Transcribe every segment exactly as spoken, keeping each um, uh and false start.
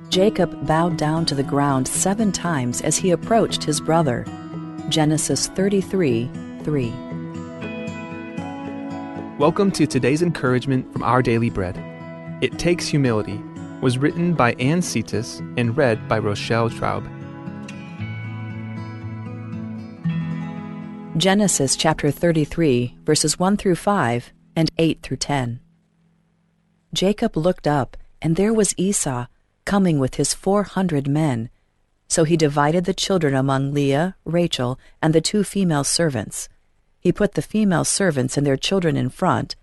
Jacob bowed down to the ground seven times as he approached his brother. Genesis thirty-three, three. Welcome to today's encouragement from Our Daily Bread. It Takes Humility was written by Anne Cetas and read by Rochelle Traub. Genesis chapter thirty-three, verses one through five and eight through ten. Jacob looked up, and there was Esau coming with his four hundred men. So he divided the children among Leah, Rachel, and the two female servants. He put the female servants and their children in front,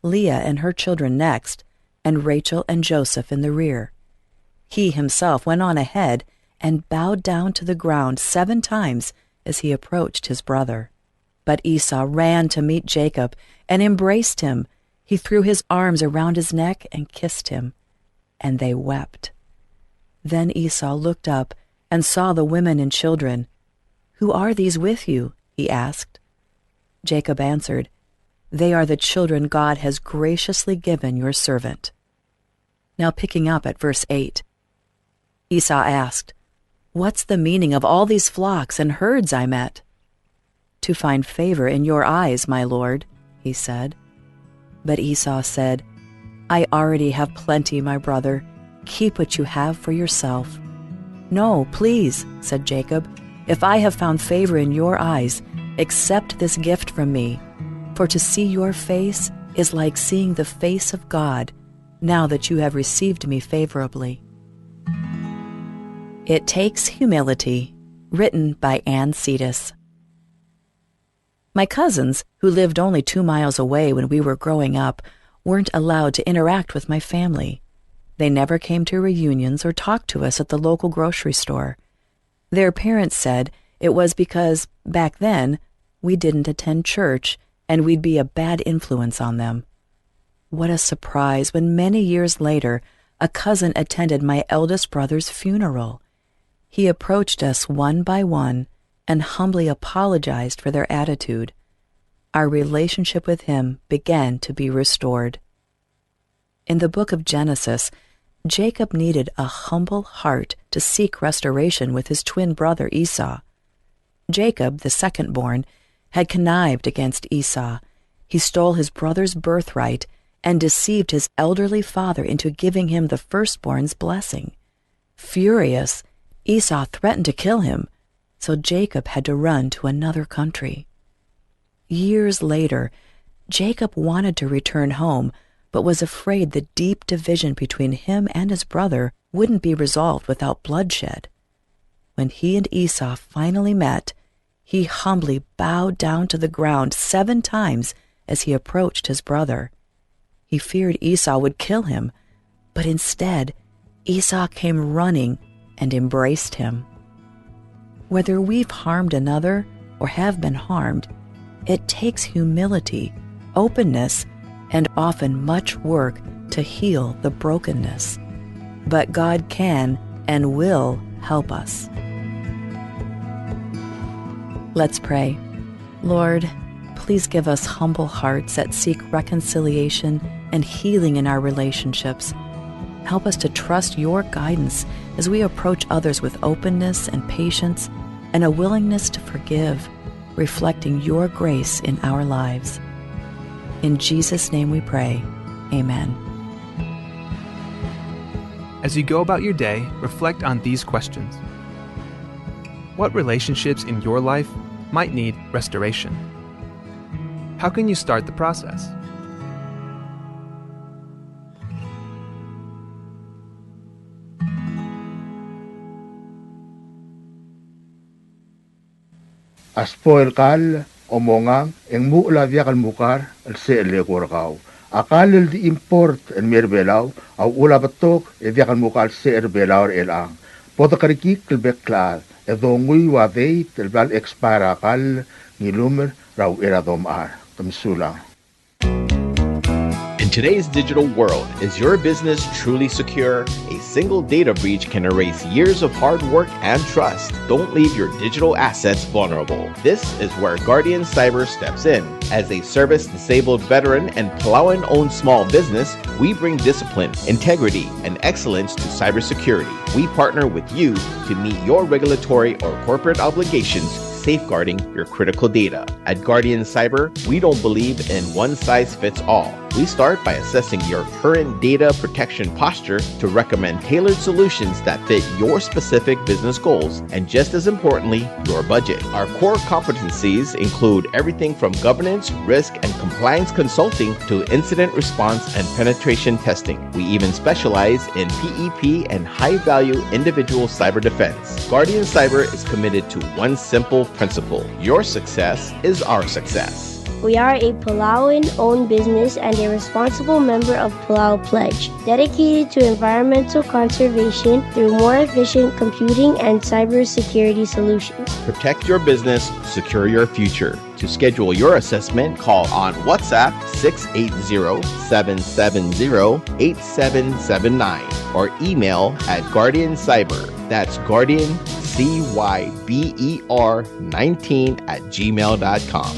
Leah and her children next, and Rachel and Joseph in the rear. He himself went on ahead and bowed down to the ground seven times as he approached his brother. But Esau ran to meet Jacob and embraced him. He threw his arms around his neck and kissed him, and they wept. Then Esau looked up and saw the women and children. "Who are these with you?" he asked. Jacob answered, "They are the children God has graciously given your servant." Now picking up at verse eight. Esau asked, "What's the meaning of all these flocks and herds I met?" "To find favor in your eyes, my lord," he said. But Esau said, "I already have plenty, my brother. Keep what you have for yourself." "No, please," said Jacob. "If I have found favor in your eyes, accept this gift from me. For to see your face is like seeing the face of God, now that you have received me favorably." It Takes Humility, written by Anne Cetas. My cousins, who lived only two miles away when we were growing up, weren't allowed to interact with my family. They never came to reunions or talked to us at the local grocery store. Their parents said it was because, back then, we didn't attend church and we'd be a bad influence on them. What a surprise when many years later, a cousin attended my eldest brother's funeral. He approached us one by one and humbly apologized for their attitude. Our relationship with him began to be restored. In the book of Genesis, Jacob needed a humble heart to seek restoration with his twin brother Esau. Jacob, the second born, had connived against Esau. He stole his brother's birthright and deceived his elderly father into giving him the firstborn's blessing. Furious, Esau threatened to kill him, so Jacob had to run to another country. Years later, Jacob wanted to return home, but was afraid the deep division between him and his brother wouldn't be resolved without bloodshed. When he and Esau finally met, he humbly bowed down to the ground seven times as he approached his brother. He feared Esau would kill him, but instead, Esau came running and embraced him. Whether we've harmed another or have been harmed, it takes humility, openness, and often much work to heal the brokenness. But God can and will help us. Let's pray. Lord, please give us humble hearts that seek reconciliation and healing in our relationships. Help us to trust your guidance as we approach others with openness and patience and a willingness to forgive, reflecting your grace in our lives. In Jesus' name we pray. Amen. As you go about your day, reflect on these questions. What relationships in your life might need restoration? How can you start the process? A sbo el kall, omongang, e ng muchel a diak el mukar el sel leko er kau. A kall el di import el mei er Belau a uchul a betok e diak el mukar el sel er Belau er chelechang. Bo dekerekikl el bek el chad e donguiu a date el bla le expire a kall, ng ilumer er a uchei er a domechar. Ke mesulang. In today's digital world, is your business truly secure? A single data breach can erase years of hard work and trust. Don't leave your digital assets vulnerable. This is where Guardian Cyber steps in. As a service-disabled veteran and Palauan-owned small business, we bring discipline, integrity, and excellence to cybersecurity. We partner with you to meet your regulatory or corporate obligations, safeguarding your critical data. At Guardian Cyber, we don't believe in one size fits all. We start by assessing your current data protection posture to recommend tailored solutions that fit your specific business goals and, just as importantly, your budget. Our core competencies include everything from governance, risk, and compliance consulting to incident response and penetration testing. We even specialize in P E P and high-value individual cyber defense. Guardian Cyber is committed to one simple principle: your success is our success. We are a Palauan-owned business and a responsible member of Palau Pledge, dedicated to environmental conservation through more efficient computing and cybersecurity solutions. Protect your business, secure your future. To schedule your assessment, call on WhatsApp six eight zero, seven seven zero, eight seven seven nine or email at Guardian Cyber. That's Guardian C Y B E R nineteen at gmail dot com.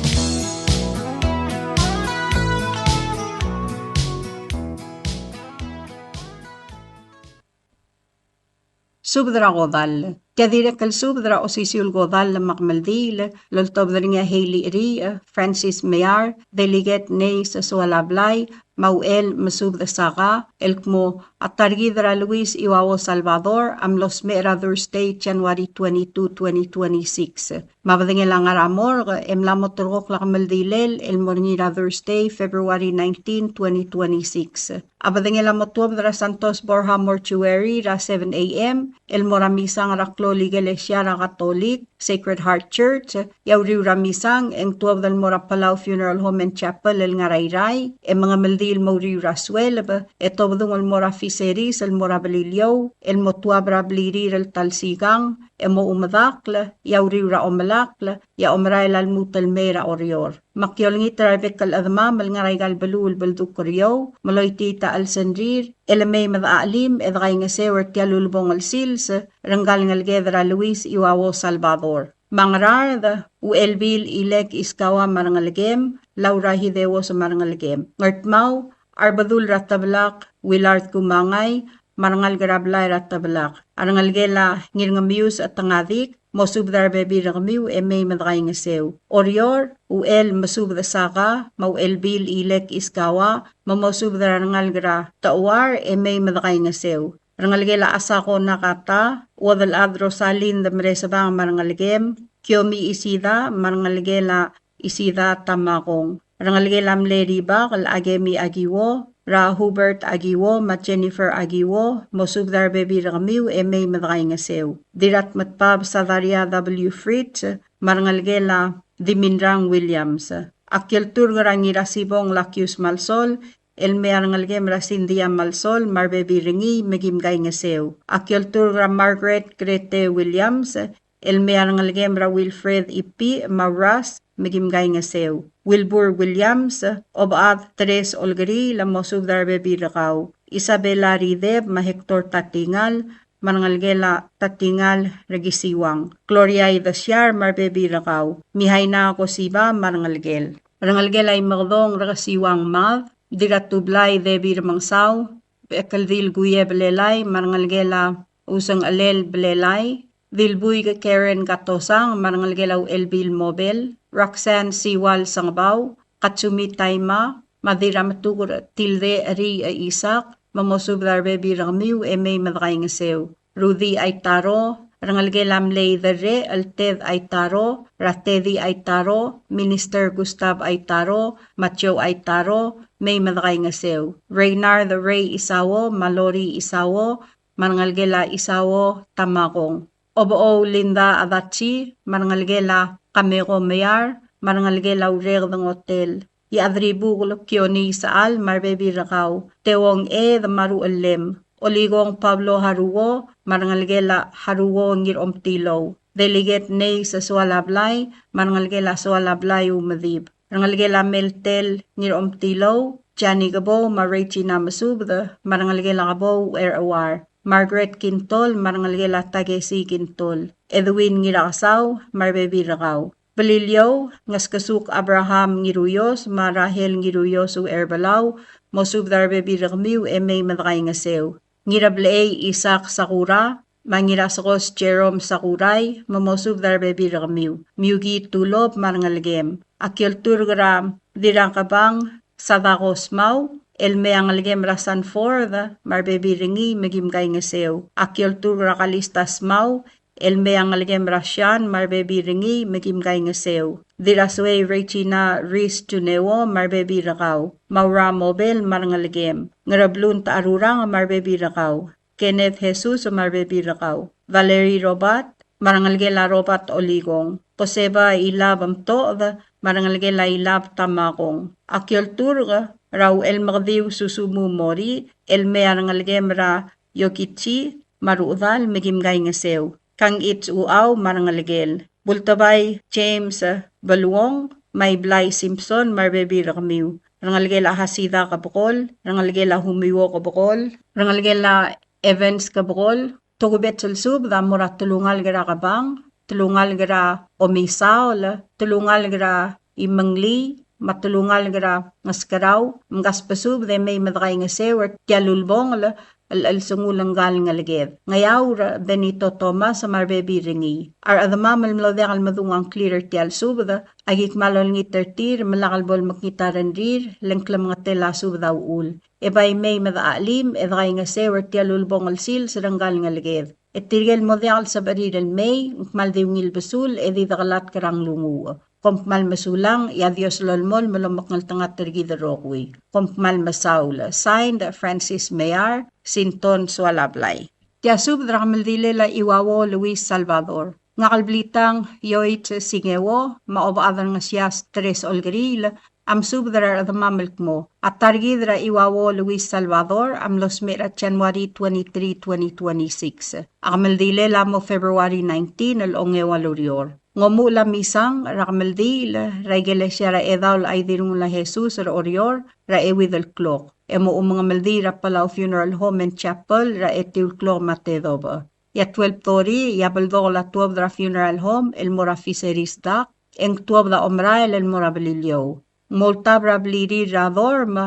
Subed er a kodall. Tia dirrek el subed er a osisiu el kodall me a kemeldiil el oltobed er ngii a Hailey Eriich, Francis Meyar, Delegate Nace Soalablai, me a Uchel Mesubed Saka, el kmo a ta er kid er a Luis Iwao Salvador a mlo smecher er a Thursday, January twenty-two, twenty twenty-six. Me a bedengel a ngar er a morgue e mla mo terrekokl a kemeldilel el mo er ngii er a Thursday, February nineteen, twenty twenty-six. A bedengel a mo tuobed er a Santos Borja Mortuary er a seven A M el mo er a misang er a klou el ikelesia er a Katolik, Sacred Heart Church, e a uriul er a misang e ng tuobed el mo er a Palau Funeral Home and Chapel el ngar er a Irrai, e mengemeldiil el mo uriul er a sueleb, e tobedung el mo er a Fisheries el mo er a Beliliou, el mo tuab er a blirir el ta el sikang, e mo omedakl, e a uriul er a omelakl, e a omerael a lmuut el mei er a Oreor. Me aki olengit er a rebek el chedemam el ngar er aika el beluu el beldukl er eou, me loitii a chelsengrir, e le mei me dechachelim e dekaingeseu er tia el ulebongel sils er ngka el ngeleked er a Luis Iwao Salvador. Me a Ngaraard, Uchelbil Ilek Iskawa me a rengelekem, Laura Hideos me a rengelekem. Ngardmau, a Rebedul er a Teblak, Willard Kumangai, me a rengalek er a blai er a Teblak. A rengelekel a Ngirngemius Chetengadik, mosubed er a rebebil er kemiu e mei me dekaingeseu. Oreor, Uchel Mesubed Saka, me a Uchelbil Ilek Iskawa, me mosubed er a rengalek er a Techuar e mei me dekaingeseu. Rengelekel a Asako Nakata, Uodelchad Rosalind Meresebang me a rengelekem, Kiomi Isida, me a rengelekel a Isida Tamakong. Rengelekel a mle Ribak el Akemi Akiwo, er a Hubert Akiwo, me a Jennifer Akiwo, mosubed er a rebebil er kemiu e mei me dekaingeseu. Dirratmetbab Sadaria W. Fritz, me a rengelekel a Dimindrang Williams. Aki olturk er a Ngirasibong Lakius Malsol, el mei a rengelekem er a Cynthia Malsol, me a rebebil er ngii me kim kaingeseu. Aki olturk er a Margaret Grete Williams, el mei a rengelekem er a Wilfred Ipi me a Ras, me kim kaingeseu. Wilbur Williams, Obechad Teres Olkeriil, mosubed er a rebebil er kau. Isabella Rideb me a Hector Tatingal, me a rengelekel a Tatingal er a Kisiwang. Gloria Idesiar me a rebebil er kau. Mihaina Kosiba me a rengelekel. Rengelekel a Imekedong er a Kisiwang Mad, Dirratublai Debbie Remengesau, Bechekeldil Kuie Belelai, me a rengelekel a Usengchelel Belelai, Dilbuik Karen Katosang, me a rengelekel a Uchelbil Mobel, Roxanne Siwal Sengebau, Katsumi Taima, me a Dirrametuker Tilde Eri Isak, me mosubed er a rebebil er kemiu e mei me dekaingeseu. Rudy Aitaro, rengelekel a mle Iderre el Ted Aitaro, er a Teddy Aitaro, Minister Gustav Aitaro, me a Joe Aitaro, mei me dekaingeseu. Reynard Ray Isao, me a Lori Isao, me a rengelekel a Isao Tamakong. Obechou Linda Adachi, me a rengelekel a Kameko Meiar, me a rengelekel a Ureked Ngotel. Iechadribukel Kioni Isechal me a rebebil er kau, Teuong Ed me a Ruchellem, Olikong Pablo Haruo me a rengelekel a Haruo Ngiromtilou, Delegate Nei Sesualablai me a rengelekel a Sualablai Umedib, rengelekel a Meltel Ngiromtilou, Jani Kebou, me a Regina Mesubed, me a rengelekel a Kebou er Uar, Margaret Kintol, me a rengelekel a Takesi Kintol, Edwin Ngirakesau, me a rebebil er kau. Beliliou, Ngeskesuk Abraham Ngiruios, me a Rahel Ngiruios Uerbelau, mosubed er a rebebil er kemiu e mei me dekaingeseu. Ngirablechei Isaac Sakura, me a Ngirasekos Jerome Sakurai, me mosubed er a rebebil er kemiu. Miuki Tulop me a rengelekem. Aki olturk er a Dirrakebang Sadako Smau, el mei a ngelekem er a Sanford, me a rebebil er ngii me kim kaingeseu. Aki olturk er a Kalista Smau, el mei a ngelekem er a Sian me a rebebil er ngii me kim kaingeseu. Dirrasuei Regina Ris Juneo me a rebebil er kau. Maura Mobel me a rengelekem. Ngerablunt Arurang me a rebebil er kau. Kenneth Jesus me a rebebil er kau. Valerie Robert me a rengelekel a Robert Olikong. Koseba Ilab Mtoched me a rengelekel a Ilab Tamakong. Aki olturk er a Uchelmekediu Susumu Mori, el mei a rengelekem er a Yokichi me a rechedal me kim kaingeseu. Kang Its Uchau me a rengelekel. Bultebai James Beluong me a Iblai Simpson me a rebebil er kemiu. Rengelekel a Hasida Kebekol, rengelekel a Humiuo Kebekol, rengelekel a Evans Kebekol. Tokubets el subed a mo er a telungalek er a Kebang, telungalek er a Omisaol, telungalek er a Imenglii, me a telungalek er a Ngeskerau, mkasbesubed e mei me dekaingeseu er tia el ulebongel el chelsengul ngka el ngeleked. Ngeaur Benito Thomas me a rebebil er ngii. A rechedemam el mlo diak el medung a ngklir er tia el subed, aki kmal olengit er tir me lak el bo lemekngit a rengrir, le ng klemengetel a subed a uchul. E bai mei me dechachelim e dekaingeseu er tia el ulebongel el sils er ngka el ngeleked. E tirke el mo diak el sebechir el mei, ng kmal di ungil besul e di dekelatk er a nglunguuch. Kom kmal mesulang, e a Dios lolemolem el omekngeltengat er kid el rokui. Kom kmal mesaul. Signed, Francis Meyar, Sinton Sualablai. Tia subed er a kemeldilel a Iuauo Luis Salvador. Ngak el Blitang Yoich Singeo, me a Obechad er Ngesias Teres Olkeriil, a mesubed er a rechedemam el kmo a ta er kid er a Iuauo Luis Salvador a mlo smecher er a January twenty-three, twenty twenty-six. A kemeldilel a mo February nineteen el ongeua el ureor. Ng omuchel a misang er a kemeldiil er a ikelesia er a Chedaol a Idirrengul a Jesus er Oreor er a euid el klok. E mo omengemeldiil er a Palau Funeral Home and Chapel er a etiu el klok me a tedobech. E a twelve thirty, e a beldokl a tuobed er a funeral home el mo er a Fisheries Dock, e ng tuobed a omerael el mo er a Beliliou. Ng mo ultab er a blirir er a dorm,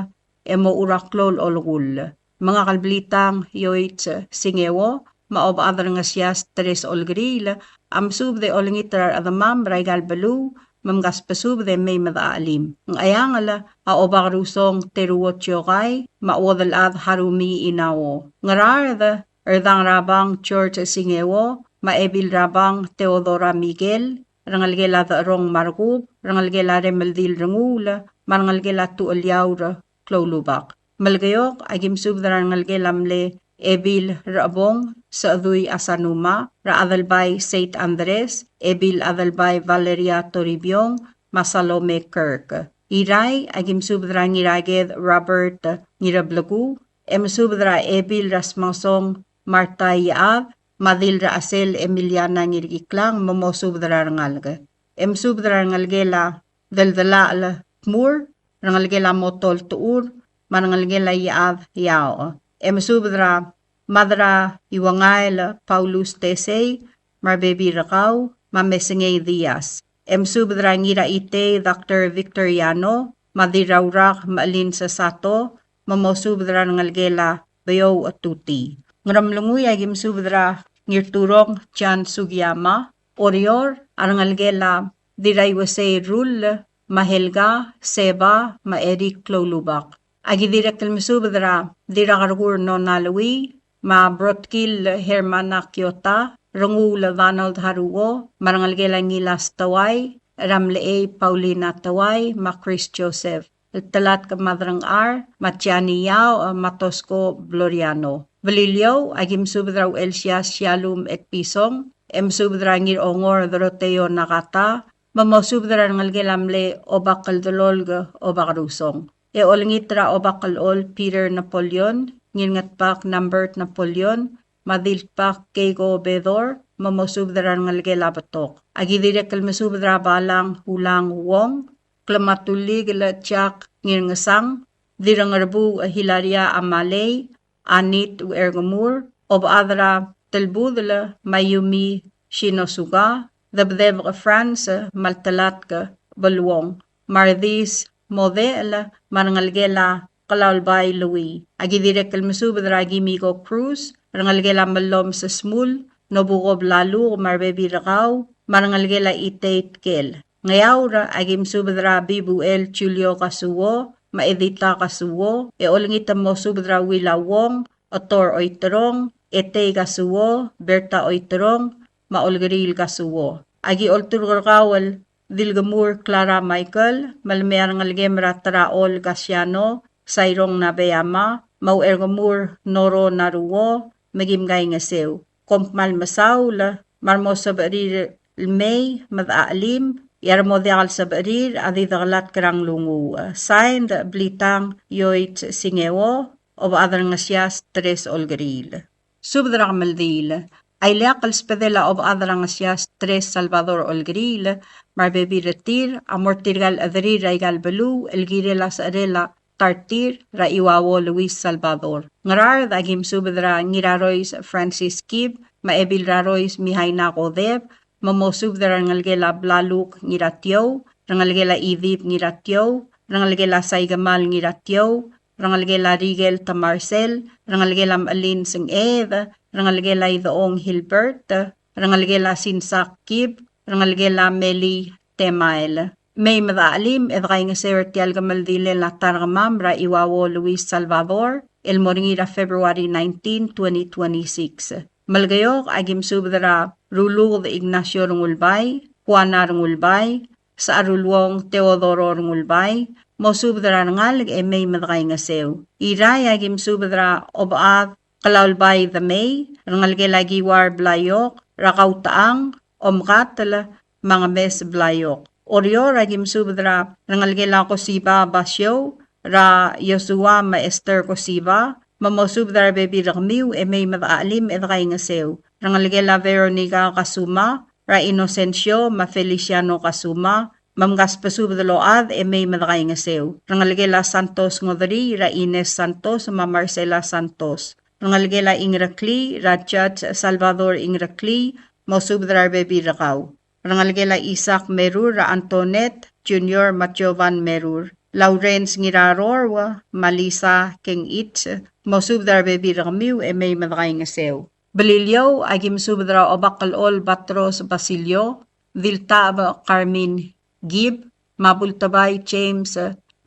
e mochu er a klou el olekull. Me ngak el Blitang Yoich Singeo, me a Obechad er Ngesias Teres Olkeriil, a mesubed e olengit er a rechedemam er aika el beluu, me mkasbesubed e mei me dechachelim. Ng Cheangel a Obakerusong Teruo Chiokai, me a Uodelchad Harumi Inao. Ngaraard, Erdang er a Bang George Singeo, me a Ebil er a Bang Theodora Miguel, rengelekel a Decherong Markub, rengelekel a Remeldil Renguul, me a rengelekel a Tucheliaur Kloulubak. Melekeok, aki mesubed er a rengelekel a mle Ebil Rechebong Sechedui Asanuma, er a Adelbai Saint Andres, Ebil Adelbai Valeria Toribiong, me a Salome Kirk. Irrai, aki mesubed er a Ngiraked Robert Ngirableku, e mesubed er a Ebil er a Smasong Martha Iechad, me a Dil er a Chesel Emiliana Ngirkiklang, me mosubed er a rengalek. E mesubed er a rengelekel a Deldelachel Tmur, rengelekel a Motol Techur, me a rengelekel a Iechad Iaoch. E mesubed er a Mad er a Iuengael Paulus Tesei, me a rebebil er kau, me a Mesengei Diaz. E mesubed er a Ngiraitei Doctor Victor Yano, me a Dirraurak Mechelin Sesato, me mosubed er a rengelekel a Beouch Tuti. Ngeremlengui, aki mesubed er a Ngirturong John Sugiyama. Oreor, a rengelekel a Dirraiuesei Rull, me a Helga, Seba, me a Eric Kloulubak. Aki dirrek el mesubed er a Dirrakerkur Nona Lui, me a Brotkil Hermana Kiota, Renguul Donald Haruo, me a rengelekel a Ngilas Teuai, er a Mlechei Paulina Teuai, me a Chris Joseph. El Telatk Madrangchar, me a Jani Iaoch, me a Tosko Bloriano. Beliliou, aki mesubed er a Uchelsias Shallum Etpison, e mesubed er a Ngirongor Doroteo Nakata, me mosubed er a rengelekel a mle Obakeldelolk Obakerusong. E olengit er a Obakelol Peter Napoleon, Ngirngetbak Nambert Napoleon, me a Diltbak Keiko Bedor, me mosubed er a rengelekel a betok. Aki dirrek el mesubed er a Balang Ulang Wong, Klematulik el Jack Ngirngesang, Dirrengerbuu Hilaria Amalei, Anit Uergemur, Obechad er a Telbudel Mayumi Shinosuga, Debdebek France Maltelatk Beluong, Mardis Model, me a rengelekel a Kelaulbai Lui. Aki dirrek el mesubed er a Kimiko Cruz, rengelekel a Melloms Smul, Nobuko Blaluk, me a rebebil er kau, me a rengelekel a Itei Tkel. Ngeaur, aki mesubed er a Bibuel Julio Kasuo, me a Edita Kasuo, e olengit el mosubed er a Willa Wong, Otor Oiterong, Etei Kasuo, Berta Oiterong, me a Olkeriil Kasuo. Aki olturk er kau el Dilkemur Clara Michael, me le mei a rengelekem er a Teraol Kasiano, Sairong Nabeyama, me a Ucherkemur Noro Naruo, me kim kaingeseu. Kom kmal mesaul, me a remo sebechir el mei me dechachelim, e a remo diak el sebechir a di dekelatk er a nglunguuch. Signed, Blitang Yoich Singeo, Obechad er a Ngesias Teres Olkeriil. Subed er a kemeldiil. A ileakl el sbedel a Obechad er a Ngesias Teres Salvador Olkeriil, me a rebebil er tir, a mo er tirka el chederir er aika el beluu, el kirel a secherel a ta er tir er a Iuauo Luis Salvador. Ngaraard, aki mesubed er a Ngirarois Francis Kib, me a Ebil er a Rois Mihaina Kodeb, me mosubed er a rengelekel a Blaluk Ngiratiou, rengelekel a Idib Ngiratiou, rengelekel a Saikemal Ngiratiou, rengelekel a Rikel Tamarsel, rengelekel a Mechelin Senged, rengelekel a Idechong Hilbert, rengelekel a Sinsak Kib, rengelekel a Meli Temael. Mei me dechachelim e dekaingeseu er tia el kemeldilel a ta er kemam er a Iuauo Luis Salvador, el mo er ngii er a February nineteen, twenty twenty-six. Melekeok, aki mesubed er a Ruluked Ignacio Rengulbai, Juana Rengulbai, Secharuluong Teodoro Rengulbai, mosubed er a rengalek e mei me dekaingeseu. Irrai, aki mesubed er a Obechad Kelaulbai Demei, rengelekel a Kiuar Blaiok, er a Kautechang, Omkatel, me a Ngemes Blaiok. Oreor, aki mesubed er a rengelekel a Kosiba Basiou, er a Joshua me a Esther Kosiba, me mosubed er a rebebil er kemiu e mei me dechachelim e dekaingeseu. Rengelekel a Veronica Kasuma, er a Inocencio me a Feliciano Kasuma, me mkasbesubed el ochad e mei me dekaingeseu. Rengelekel a Santos Ngodrii, er a Ines Santos me a Marcela Santos. Rengelekel a Ingereklii, er a Judge Salvador Ingereklii, mosubed er a rebebil er kau. Rengelekel a Isaac Merur, er a Antoinette Junior me a Jovan Merur. Lawrence Ngirarorua, me a Lisa Kengich, mosubed er a rebebil er kemiu e mei me dekaingeseu. Beliliou, aki mesubed er a Obakelchol Batros Basilio, Diltacheb Carmen Gib, me a Bultebai James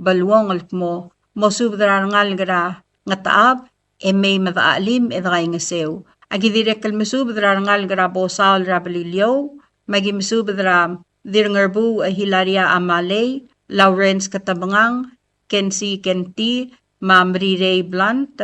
Beluong el kmo, mosubed er a rengalek er a Ngetechab, e mei me dechachelim e dekaingeseu. Aki dirrek el mesubed er a rengalek er a Bosaol er a Beliliou, me aki mesubed er a Dirngerbuu Hilaria Amalei, Lawrence Ketebengang, Kensi Kenti, me a Mrirei Blunt,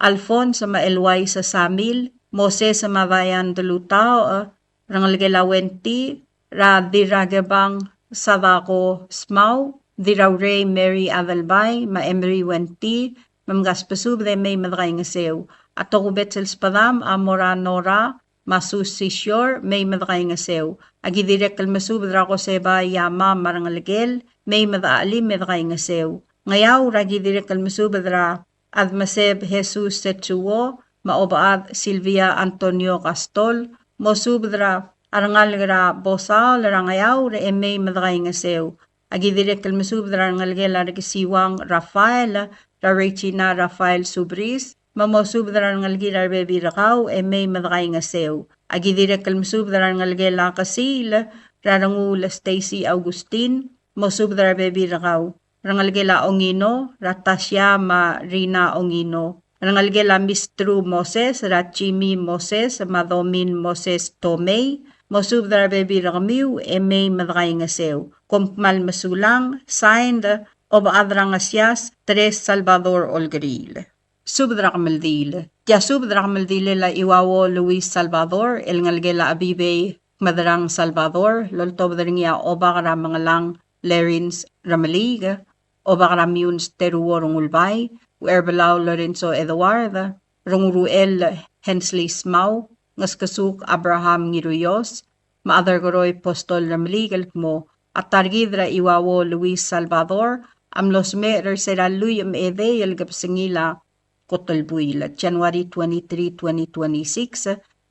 Alphonse me a Eloise Samil, Moses me a Diane Delutaoch, rengelekel a Wenty, er a Dirrakebang Sadako Smau, Dirraurei Mary Adelbai, me a Emery Wenty, me mkasbesubed e mei me dekaingeseu. A tokubets el sbedam a mo er a Nora me a Sus Sisior, mei me dekaingeseu. Aki dirrek el mesubed er a Koseba Yama me a rengelekel, mei me dechachelim e dekaingeseu. Ngeaur, aki dirrek el mesubed er a Admeseb Jesus Setsuo, me a Obechad Silvia Antonio Kastol, mosubed er a rengalek er a Bosaol er a Ngeaur e mei me dekaingeseu. Aki dirrek el mesubed er a rengelekel a Rekesiuang Rafael, er a Regina Rafael Subris, me mosubed er a rengelekir a rebebil er kau e mei me dekaingeseu. Aki dirrek el mesubed er a rengelekel a Kesiil, er a Renguul Stacy Augustin, mosubed er a rebebil er kau. Rengelekel a Ongino, er a Tasia me a Rina Ongino. Rengelekel a Mistru Moses, er a Jimmy Moses, me a Domin Moses Tomei, mosubed er a rebebil er kemiu e mei me dekaingeseu. Kom kmal mesulang, signed, Obechad er a Ngesias Teres Salvador Olkeriil. Subed er a kemeldiil. Tia subed er a kemeldiil er a Iuauo Luis Salvador, el ngelekel a Abibei Kmederang Salvador, el oltobed er ngii a Obak er a Mengelang Lerins Remeliik, Obak er a Miuns Teruo Rengulbai, Ucherbelau Lorenzo Eduard, Renguruel Hensley Smau, Ngeskesuk Abraham Ngiruios, me a Derkeroi Postol Remeliik el kmo, a ta er kid er a Iuauo Luis Salvador, a mlo smecher er se er a lluich me a edei el kebesengil a kot el buil, January twenty-three, twenty twenty-six,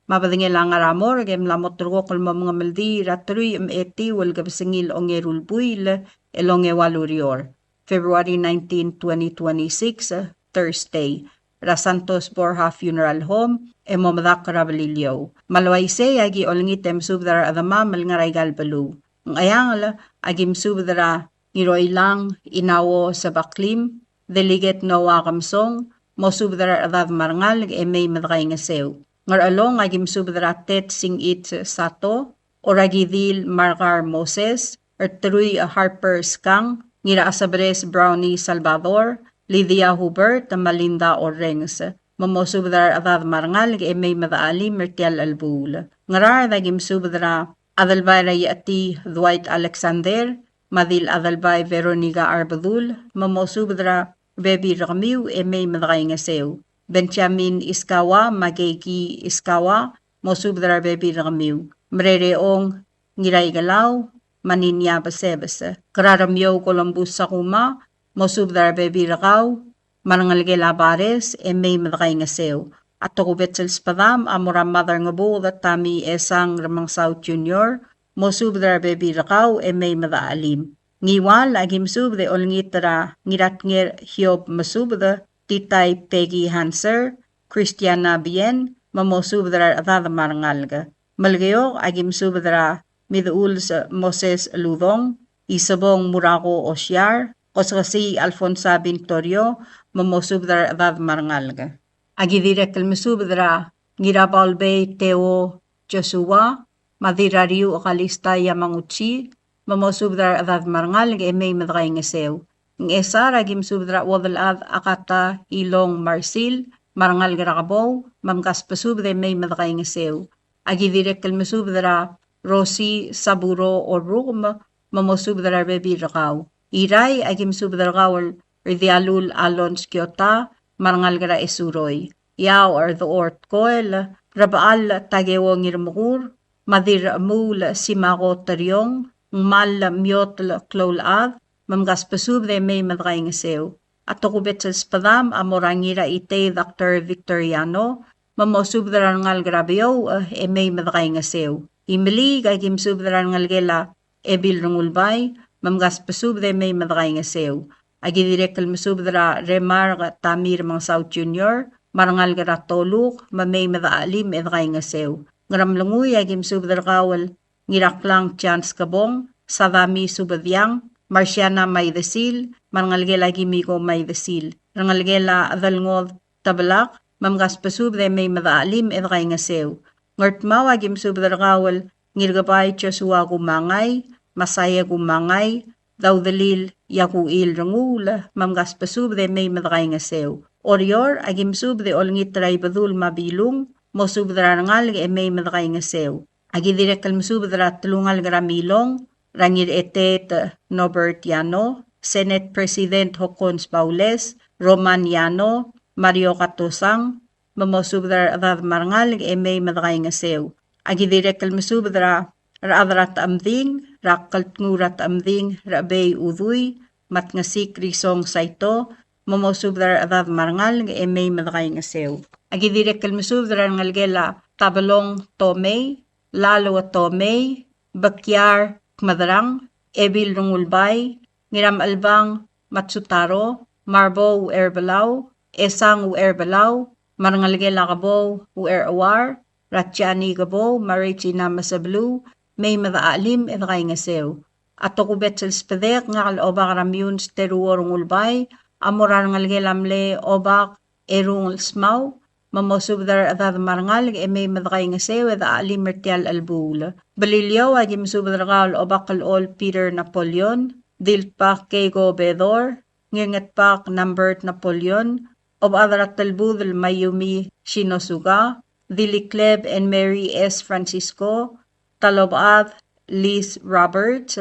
me a bedengel a ngar er a morgue e mla mo terrekokl el mo mengemeldiil er a teruich me a etiu el kebesengil a ongeru el buil el ongeua el ureor, February nineteen, twenty twenty-six, Thursday, er a Santos Borja Funeral Home, e mo medakl er a Beliliou. Me a le uaisei e aki olengit e mesubed er a rechedemam el ngar er aika el beluu. Ngcheangel, aki mesubed er a Ngiroilang Inauo Sebaklim, Delegate Noah Kemesong, mosubed er a rechedad me a rengalek e mei me dekaingeseu. Ngerchelong, aki mesubed er a Ted Singich Sato, Orakidil Margar Moses, Ertrui Harper Skang, Ngirachesebres Brownie Salvador, Lydia Hubert, me a Linda Orrenges. Me mosubed er a rechedad me a rengalek e mei me dechelim er tia el chelebuul. Ngaraard, aki mesubed er a Adelbai er a Iecheti Dwight Alexander, me a Dil Adelbai Veronica Arbedul, me mosubed er a rebebil er kemiu e mei me dekaingeseu. Benjamin Iskawa, me a Keiki Iskawa, mosubed er a rebebil er kemiu. Merere Ong Ngiraikelau, me a Ninia Besebes. Keraremiou Columbus Sakuma, mosubed er a rebebil er kau, me a rengelekel a Bares, e mei me dekaingeseu. A tokubets el sbedam a mo er a Mad er a Ngebuked Tommy Esang Remengesau Junior, mosubed er a rebebil er kau e mei me dechelim. Ngiwal, aki mesubed e olengit er a Ngiratnger Hiob Mesubed, Titai Peggy Hanser, Christiana Bien, me mosubed er a rechedad me a rengalek. Melekeok, aki mesubed er a Midechuls Moses Ludong, Isebong Murako Osiar, Kosekesii Alfonsa Bintorio, me mosubed er a rechedad me a rengalek. Aki dirrek el mesubed er a Ngirabaulbei Teo Joshua, me a Dirrariuch Kalista Yamaguchi, me mosubed er a rechedad me a rengalek e mei me dekaingeseu. Ngchesar, aki mesubed er a Uodelchad Akata Ilong Marsil, me a rengalek er a Kebou, me mkasbesubed e mei me dekaingeseu. Aki dirrek el mesubed er a Rosi Saburo Orrukem, me mosubed er a rebebil er kau. Irrai, aki mesubed er kau el Ridialul Alons Kiota, me a rengalek er a Esuroi. Iau er Dechor Tkoel, Rebechall Takeo Ngirmekur, me a Dirrechemuul Simako Teriong, Ngmal Miotl Kloulchad, me mkasbesubed e mei me dekaingeseu. A tokubets el sbedam a mo er a Ngiraitei Doctor Victor Yano, me mosubed er a rengalek er a Beouch e mei me dekaingeseu. Imeliik, aki mesubed er a rengelekel a Ebil Rengulbai, me mkasbesubed e mei me dekaingeseu. Aki dirrek el mesubed er a Remark Tamir Mengesau Junior, me a rengalek er a Toluk, me mei me dechelim e dekaingeseu. Ngeremlengui, aki mesubed er kau el Ngiraklang Chance Kebong, Sadami Subediang, Marciana Maidesil, me a rengelekel a Kimiko Maidesil, rengelekel a Adelngod Tebelak, me mkasbesubed e mei me dechelim e dekaingeseu. Ngardmau, aki mesubed er kau el Ngirkebai Joshua Kumangai, Masaia Kumangai, Daudelil Yakuil Renguul, me mkasbesubed e mei me dekaingeseu. Oreor, aki mesubed e olengit er a Ibedul me a Bilung, mosubed er a rengalek e mei me dekaingeseu. Aki dirrek el mesubed er a telungalek er a Milong, er a Ngiretet Norbert Yano, Senate President Hokkons Baules, Roman Yano, Mario Katosang, me mosubed er a rechedad me a rengalek e mei me dekaingeseu. Aki dirrek el mesubed er a rechad er a Techemding, er a Kldngu er a Techemding, er a Chebei Udui, me a Tngesik Risong Saito, me mosubed er a rechedad me a rengalek e mei me dekaingeseu. Aki dirrek el mesubed er a rengelekel a Tabelong Tomei, Lalo Tomei, Bekiar Kmederang, Ebil Rengulbai, Ngiramchelbang Matsutaro, Marbou Ucherbelau, Esang Ucherbelau, me a rengelekel a Kebou Ucherchuar, er a Jani Kebou, me a Regina Mesebeluu, mei me dechelim e dekaingeseu. A tokubets el sbedek, ngak el Obak er a Meyuns Teruo Rengulbai, a mo er a rengelekel a mle Obak Erung el Smau, me mosubed er a rechedad me a rengalek e mei me dekaingeseu e dechelim er tia el chelebuul. Beliliou, aki mesubed er kau el Obak el Ol Peter Napoleon, Diltbak Keiko Bedor, Ngirngetbak Nambert Napoleon, Obechad er a Telbudel Mayumi Shinosuga, Dilikleb and Mary S. Francisco, Talobechad Liz Roberts,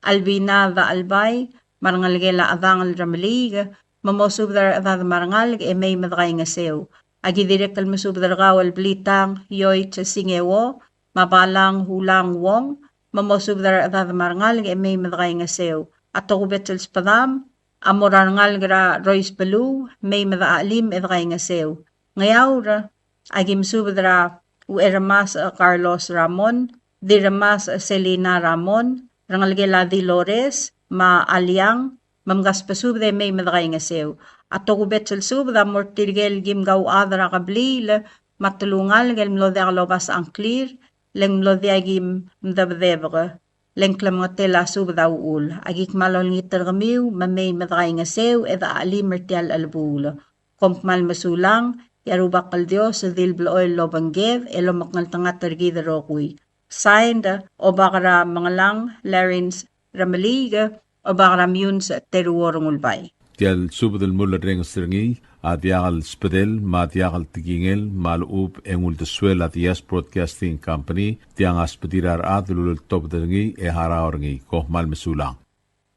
Albina Dachelbai, me a rengelekel a Chedangel Remeliik, me mosubed er a rechedad me a rengalek e mei me dekaingeseu. Aki dirrek el mesubed er kau el Blitang Yoich Singeo, me a Balang Hulang Wong, me mosubed er a rechedad me a rengalek e mei me dekaingeseu. A tokubets el sbedam a mo er a rengalek er a Rois Beluu, mei me dechelim e dekaingeseu. Ngeaur, a ki mesubed er a Ucherremasech Carlos Ramon, Dirremasech Selina Ramon, rengelekel a Dilores, me a Aliang, me mkasbesubed e mei me dekaingeseu. A tokubets el subed a mo er tirke el kim kauchad er a kebliil me a telungalek el mlo diak lobasech a ngklir, le ng mlo diak kim mdebedebek, le ng klemengetel a subed a uchul. A ki kmal olengit er kemiu me mei me dekaingeseu e dechelim er tia el chelebuul. Kom kmal mesulang, e a Rubak el Dios a di le blechoel el obengked e lomekngeltengat er kid el rokui. Signed, Obak er a Mengellang Lawrence Remeliik, Obak er a Meyuns Teruo Rengulbai. Tia el subed el mulerrenges er ngii a diak el sbedel me a diak el tekingel me a lechub e ng uldesuel a Diaz Broadcasting Company, tiang a sbedir a rechad el uleltobed er ngii e harau er ngii. Kom kmal mesulang.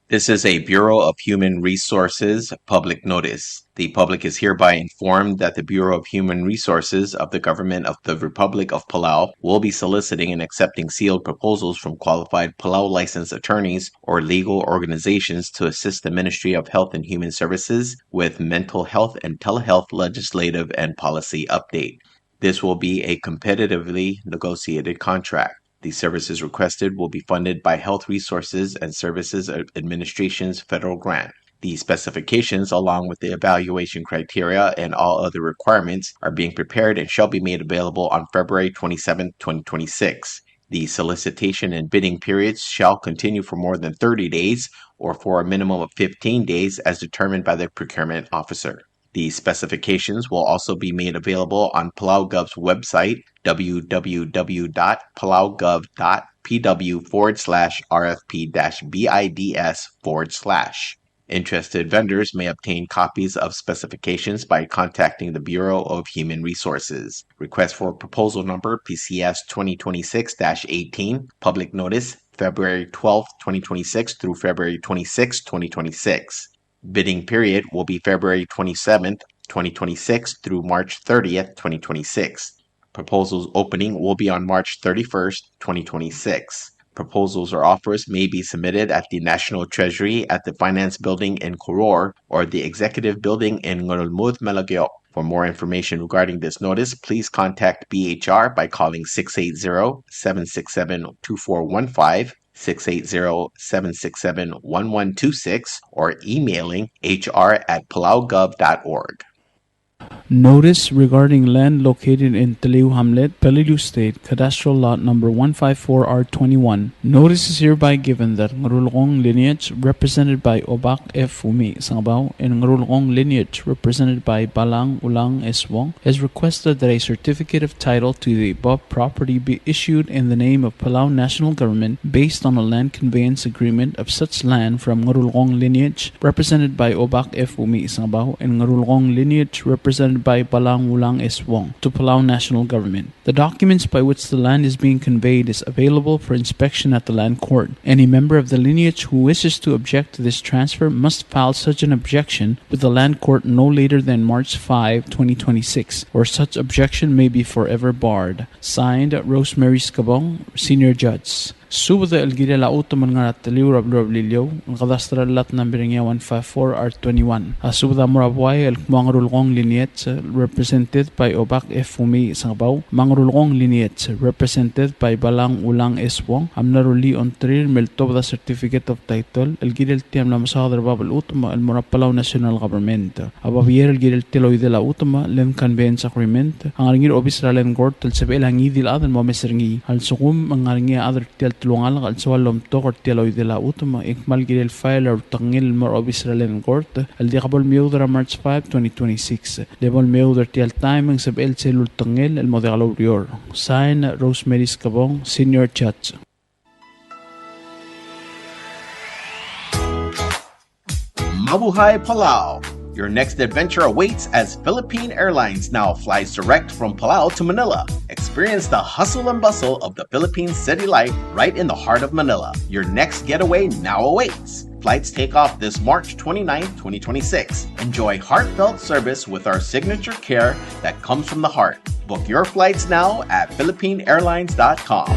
This is a Bureau of Human Resources public notice. The public is hereby informed that the Bureau of Human Resources of the Government of the Republic of Palau will be soliciting and accepting sealed proposals from qualified Palau licensed attorneys or legal organizations to assist the Ministry of Health and Human Services with mental health and telehealth legislative and policy update. This will be a competitively negotiated contract. The services requested will be funded by Health Resources and Services Ad- Administration's federal grant. The specifications, along with the evaluation criteria and all other requirements, are being prepared and shall be made available on February twenty-seventh, twenty twenty-six. The solicitation and bidding periods shall continue for more than thirty days or for a minimum of fifteen days as determined by the procurement officer. The specifications will also be made available on PalauGov's website, w w w dot palaugov dot p w forward slash r f p dash b i d s forward slash. Interested vendors may obtain copies of specifications by contacting the Bureau of Human Resources. Request for proposal number P C S twenty twenty-six dash eighteen, public notice, February twelfth, twenty twenty-six through February twenty-sixth, twenty twenty-six. Bidding period will be February twenty-seventh, twenty twenty-six through March thirtieth, twenty twenty-six. Proposals opening will be on March thirty-first, twenty twenty-six. Proposals or offers may be submitted at the National Treasury at the Finance Building in Koror or the Executive Building in Ngerulmud, Melekeok. For more information regarding this notice, please contact B H R by calling six eight zero, seven six seven, two four one five, six eight zero, seven six seven, one one two six, or emailing H R at palaugov dot org. Notice regarding land located in Teliu Hamlet, Peleliu State, Cadastral Lot Number one five four R twenty-one. Notice is hereby given that Ngerulgong lineage, represented by Obak F. Umi Sengebau, and Ngerulgong lineage, represented by Balang Ulang S. Wong, has requested that a certificate of title to the above property be issued in the name of Palau National Government based on a land conveyance agreement of such land from Ngerulgong lineage, represented by Obak F. Umi Sengebau, and Ngerulgong lineage, represented by Balang Ulang S. Wong, to Palau National Government. The documents by which the land is being conveyed is available for inspection at the Land Court. Any member of the lineage who wishes to object to this transfer must file such an objection with the Land Court no later than March five, twenty twenty-six, or such objection may be forever barred. Signed, Rosemary Skebong, Senior Judge. Subed el kirel a chutem el ngar er a Teliu er a beluu er a Beliliou, el cadastral lot number one five four R twenty-one. A subed a mo er a buai el kmo a Ngerulgong lineage, represented by Obak F. Umi Sengebau, me a Ngerulgong lineage, represented by Balang Ulang S. Wong, a mla rullii a ongtir me ltobed a certificate of title el kirel tia el mla mesaod er a bab el chutem el mo er a Palau National Government. A babier el kirel tia el oidel a chutem, land conveyance agreement, a ngar er ngii er a obis er a Land Court el sebechel a ngii di el chad el mo omes er ngii. A lsekum e ng ngar er ngii a chad er tia el telungalek el soal el omtok er tia el oidel a chutem, e ng kmal kirel file er a ultekngel el mo er a obis er a Land Court el diak bo lemeoud er a March five, twenty twenty-six. Le bo lemeoud er tia el taem e ng sebechel sel ultekngel el mo diak loureor. Sign, Rosemary Skebong, Senior Judge. Mabuhay Palau! Your next adventure awaits as Philippine Airlines now flies direct from Palau to Manila. Experience the hustle and bustle of the Philippine city life right in the heart of Manila. Your next getaway now awaits. Flights take off this March twenty-ninth, twenty twenty-six. Enjoy heartfelt service with our signature care that comes from the heart. Book your flights now at philippine airlines dot com.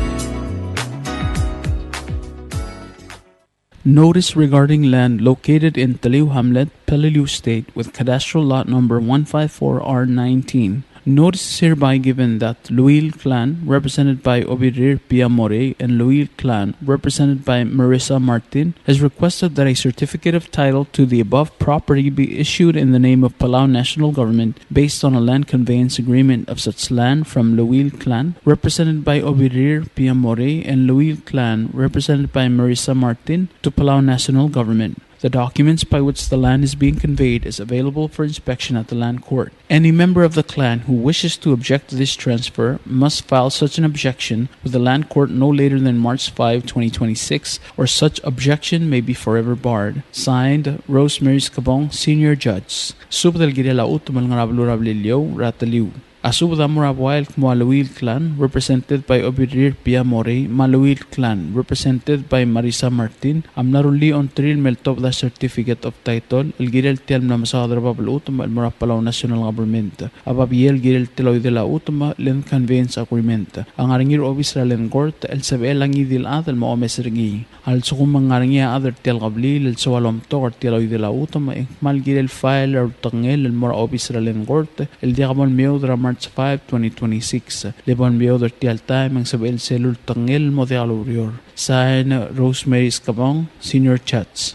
Notice regarding land located in Teliu Hamlet, Peleliu State, with cadastral lot number one five four R nineteen. Notice is hereby given that Luil Clan, represented by Obirir Piamore, and Luil Clan, represented by Marissa Martin, has requested that a certificate of title to the above property be issued in the name of Palau National Government based on a land conveyance agreement of such land from Luil Clan, represented by Obirir Piamore, and Luil Clan, represented by Marissa Martin, to Palau National Government. The documents by which the land is being conveyed is available for inspection at the Land Court. Any member of the clan who wishes to object to this transfer must file such an objection with the Land Court no later than March five, twenty twenty-six, or such objection may be forever barred. Signed, Rosemary Skebong, Senior Judge. Subed el kirel a chutem el ngar er a beluu er a Beliliou, er a Teliu. A subed a mo er a buai el kmo a Luil Clan, represented by Obirir Piamore, me a Luil Clan, represented by Marissa Martin, a mla rullii a ongtir el me ltobed a certificate of title el kirel tia el mla mesaod er a bab el chutem el mo er a Palau National Government. A babier el kirel tia el oidel a chutem, land conveyance agreement, a ngar er ngii er a obis er a Land Court el sebechel a ngii di el chad el mo omes er ngii. A lsekum e ng ngar er ngii a chad er tia el kebliil el soal omtok er tia el oidel a chutem, e ng kmal kirel file er a ultekngel el mo er a obis er a Land Court el diak bo lemeoud er a March five, twenty twenty-six. Le bo lemeoud er tia el taem e ng sebechel sel ultekngel el mo diak loureor. Sign, Rosemary Skebong, Senior Judge.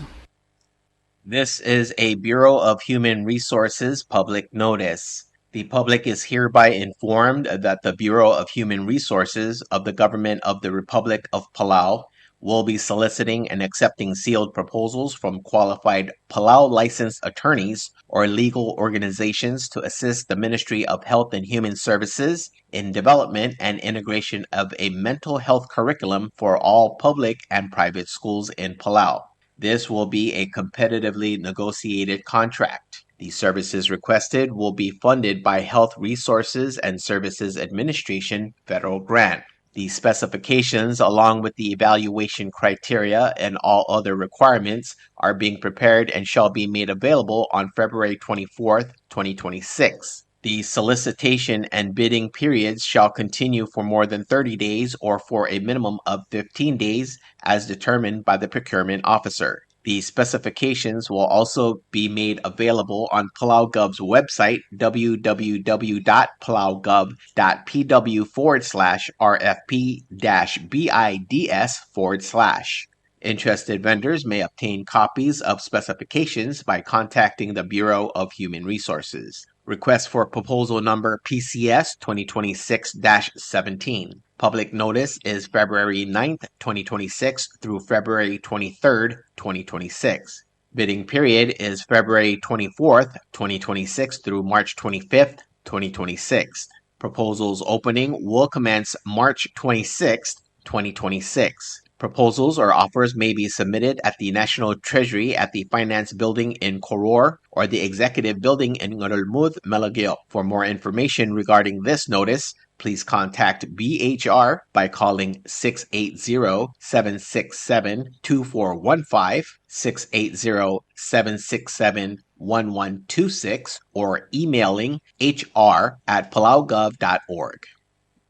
This is a Bureau of Human Resources public notice. The public is hereby informed that the Bureau of Human Resources of the Government of the Republic of Palau will be soliciting and accepting sealed proposals from qualified Palau licensed attorneys or legal organizations to assist the Ministry of Health and Human Services in development and integration of a mental health curriculum for all public and private schools in Palau. This will be a competitively negotiated contract. The services requested will be funded by Health Resources and Services Administration federal grant. The specifications, along with the evaluation criteria and all other requirements, are being prepared and shall be made available on February twenty-fourth, twenty twenty-six. The solicitation and bidding periods shall continue for more than thirty days or for a minimum of fifteen days as determined by the procurement officer. The specifications will also be made available on PalauGov's website, w w w dot palaugov dot p w forward slash r f p dash b i d s forward slash. Interested vendors may obtain copies of specifications by contacting the Bureau of Human Resources. Request for proposal number P C S twenty twenty-six dash seventeen. Public notice is February ninth, twenty twenty-six through February twenty-third, twenty twenty-six. Bidding period is February twenty-fourth, twenty twenty-six through March twenty-fifth, twenty twenty-six. Proposals opening will commence March twenty-sixth, twenty twenty-six. Proposals or offers may be submitted at the National Treasury at the Finance Building in Koror or the Executive Building in Ngerulmud, Melekeok. For more information regarding this notice, please contact B H R by calling six eight zero, seven six seven, two four one five, six eight zero, seven six seven, one one two six, or emailing H R at palaugov dot org.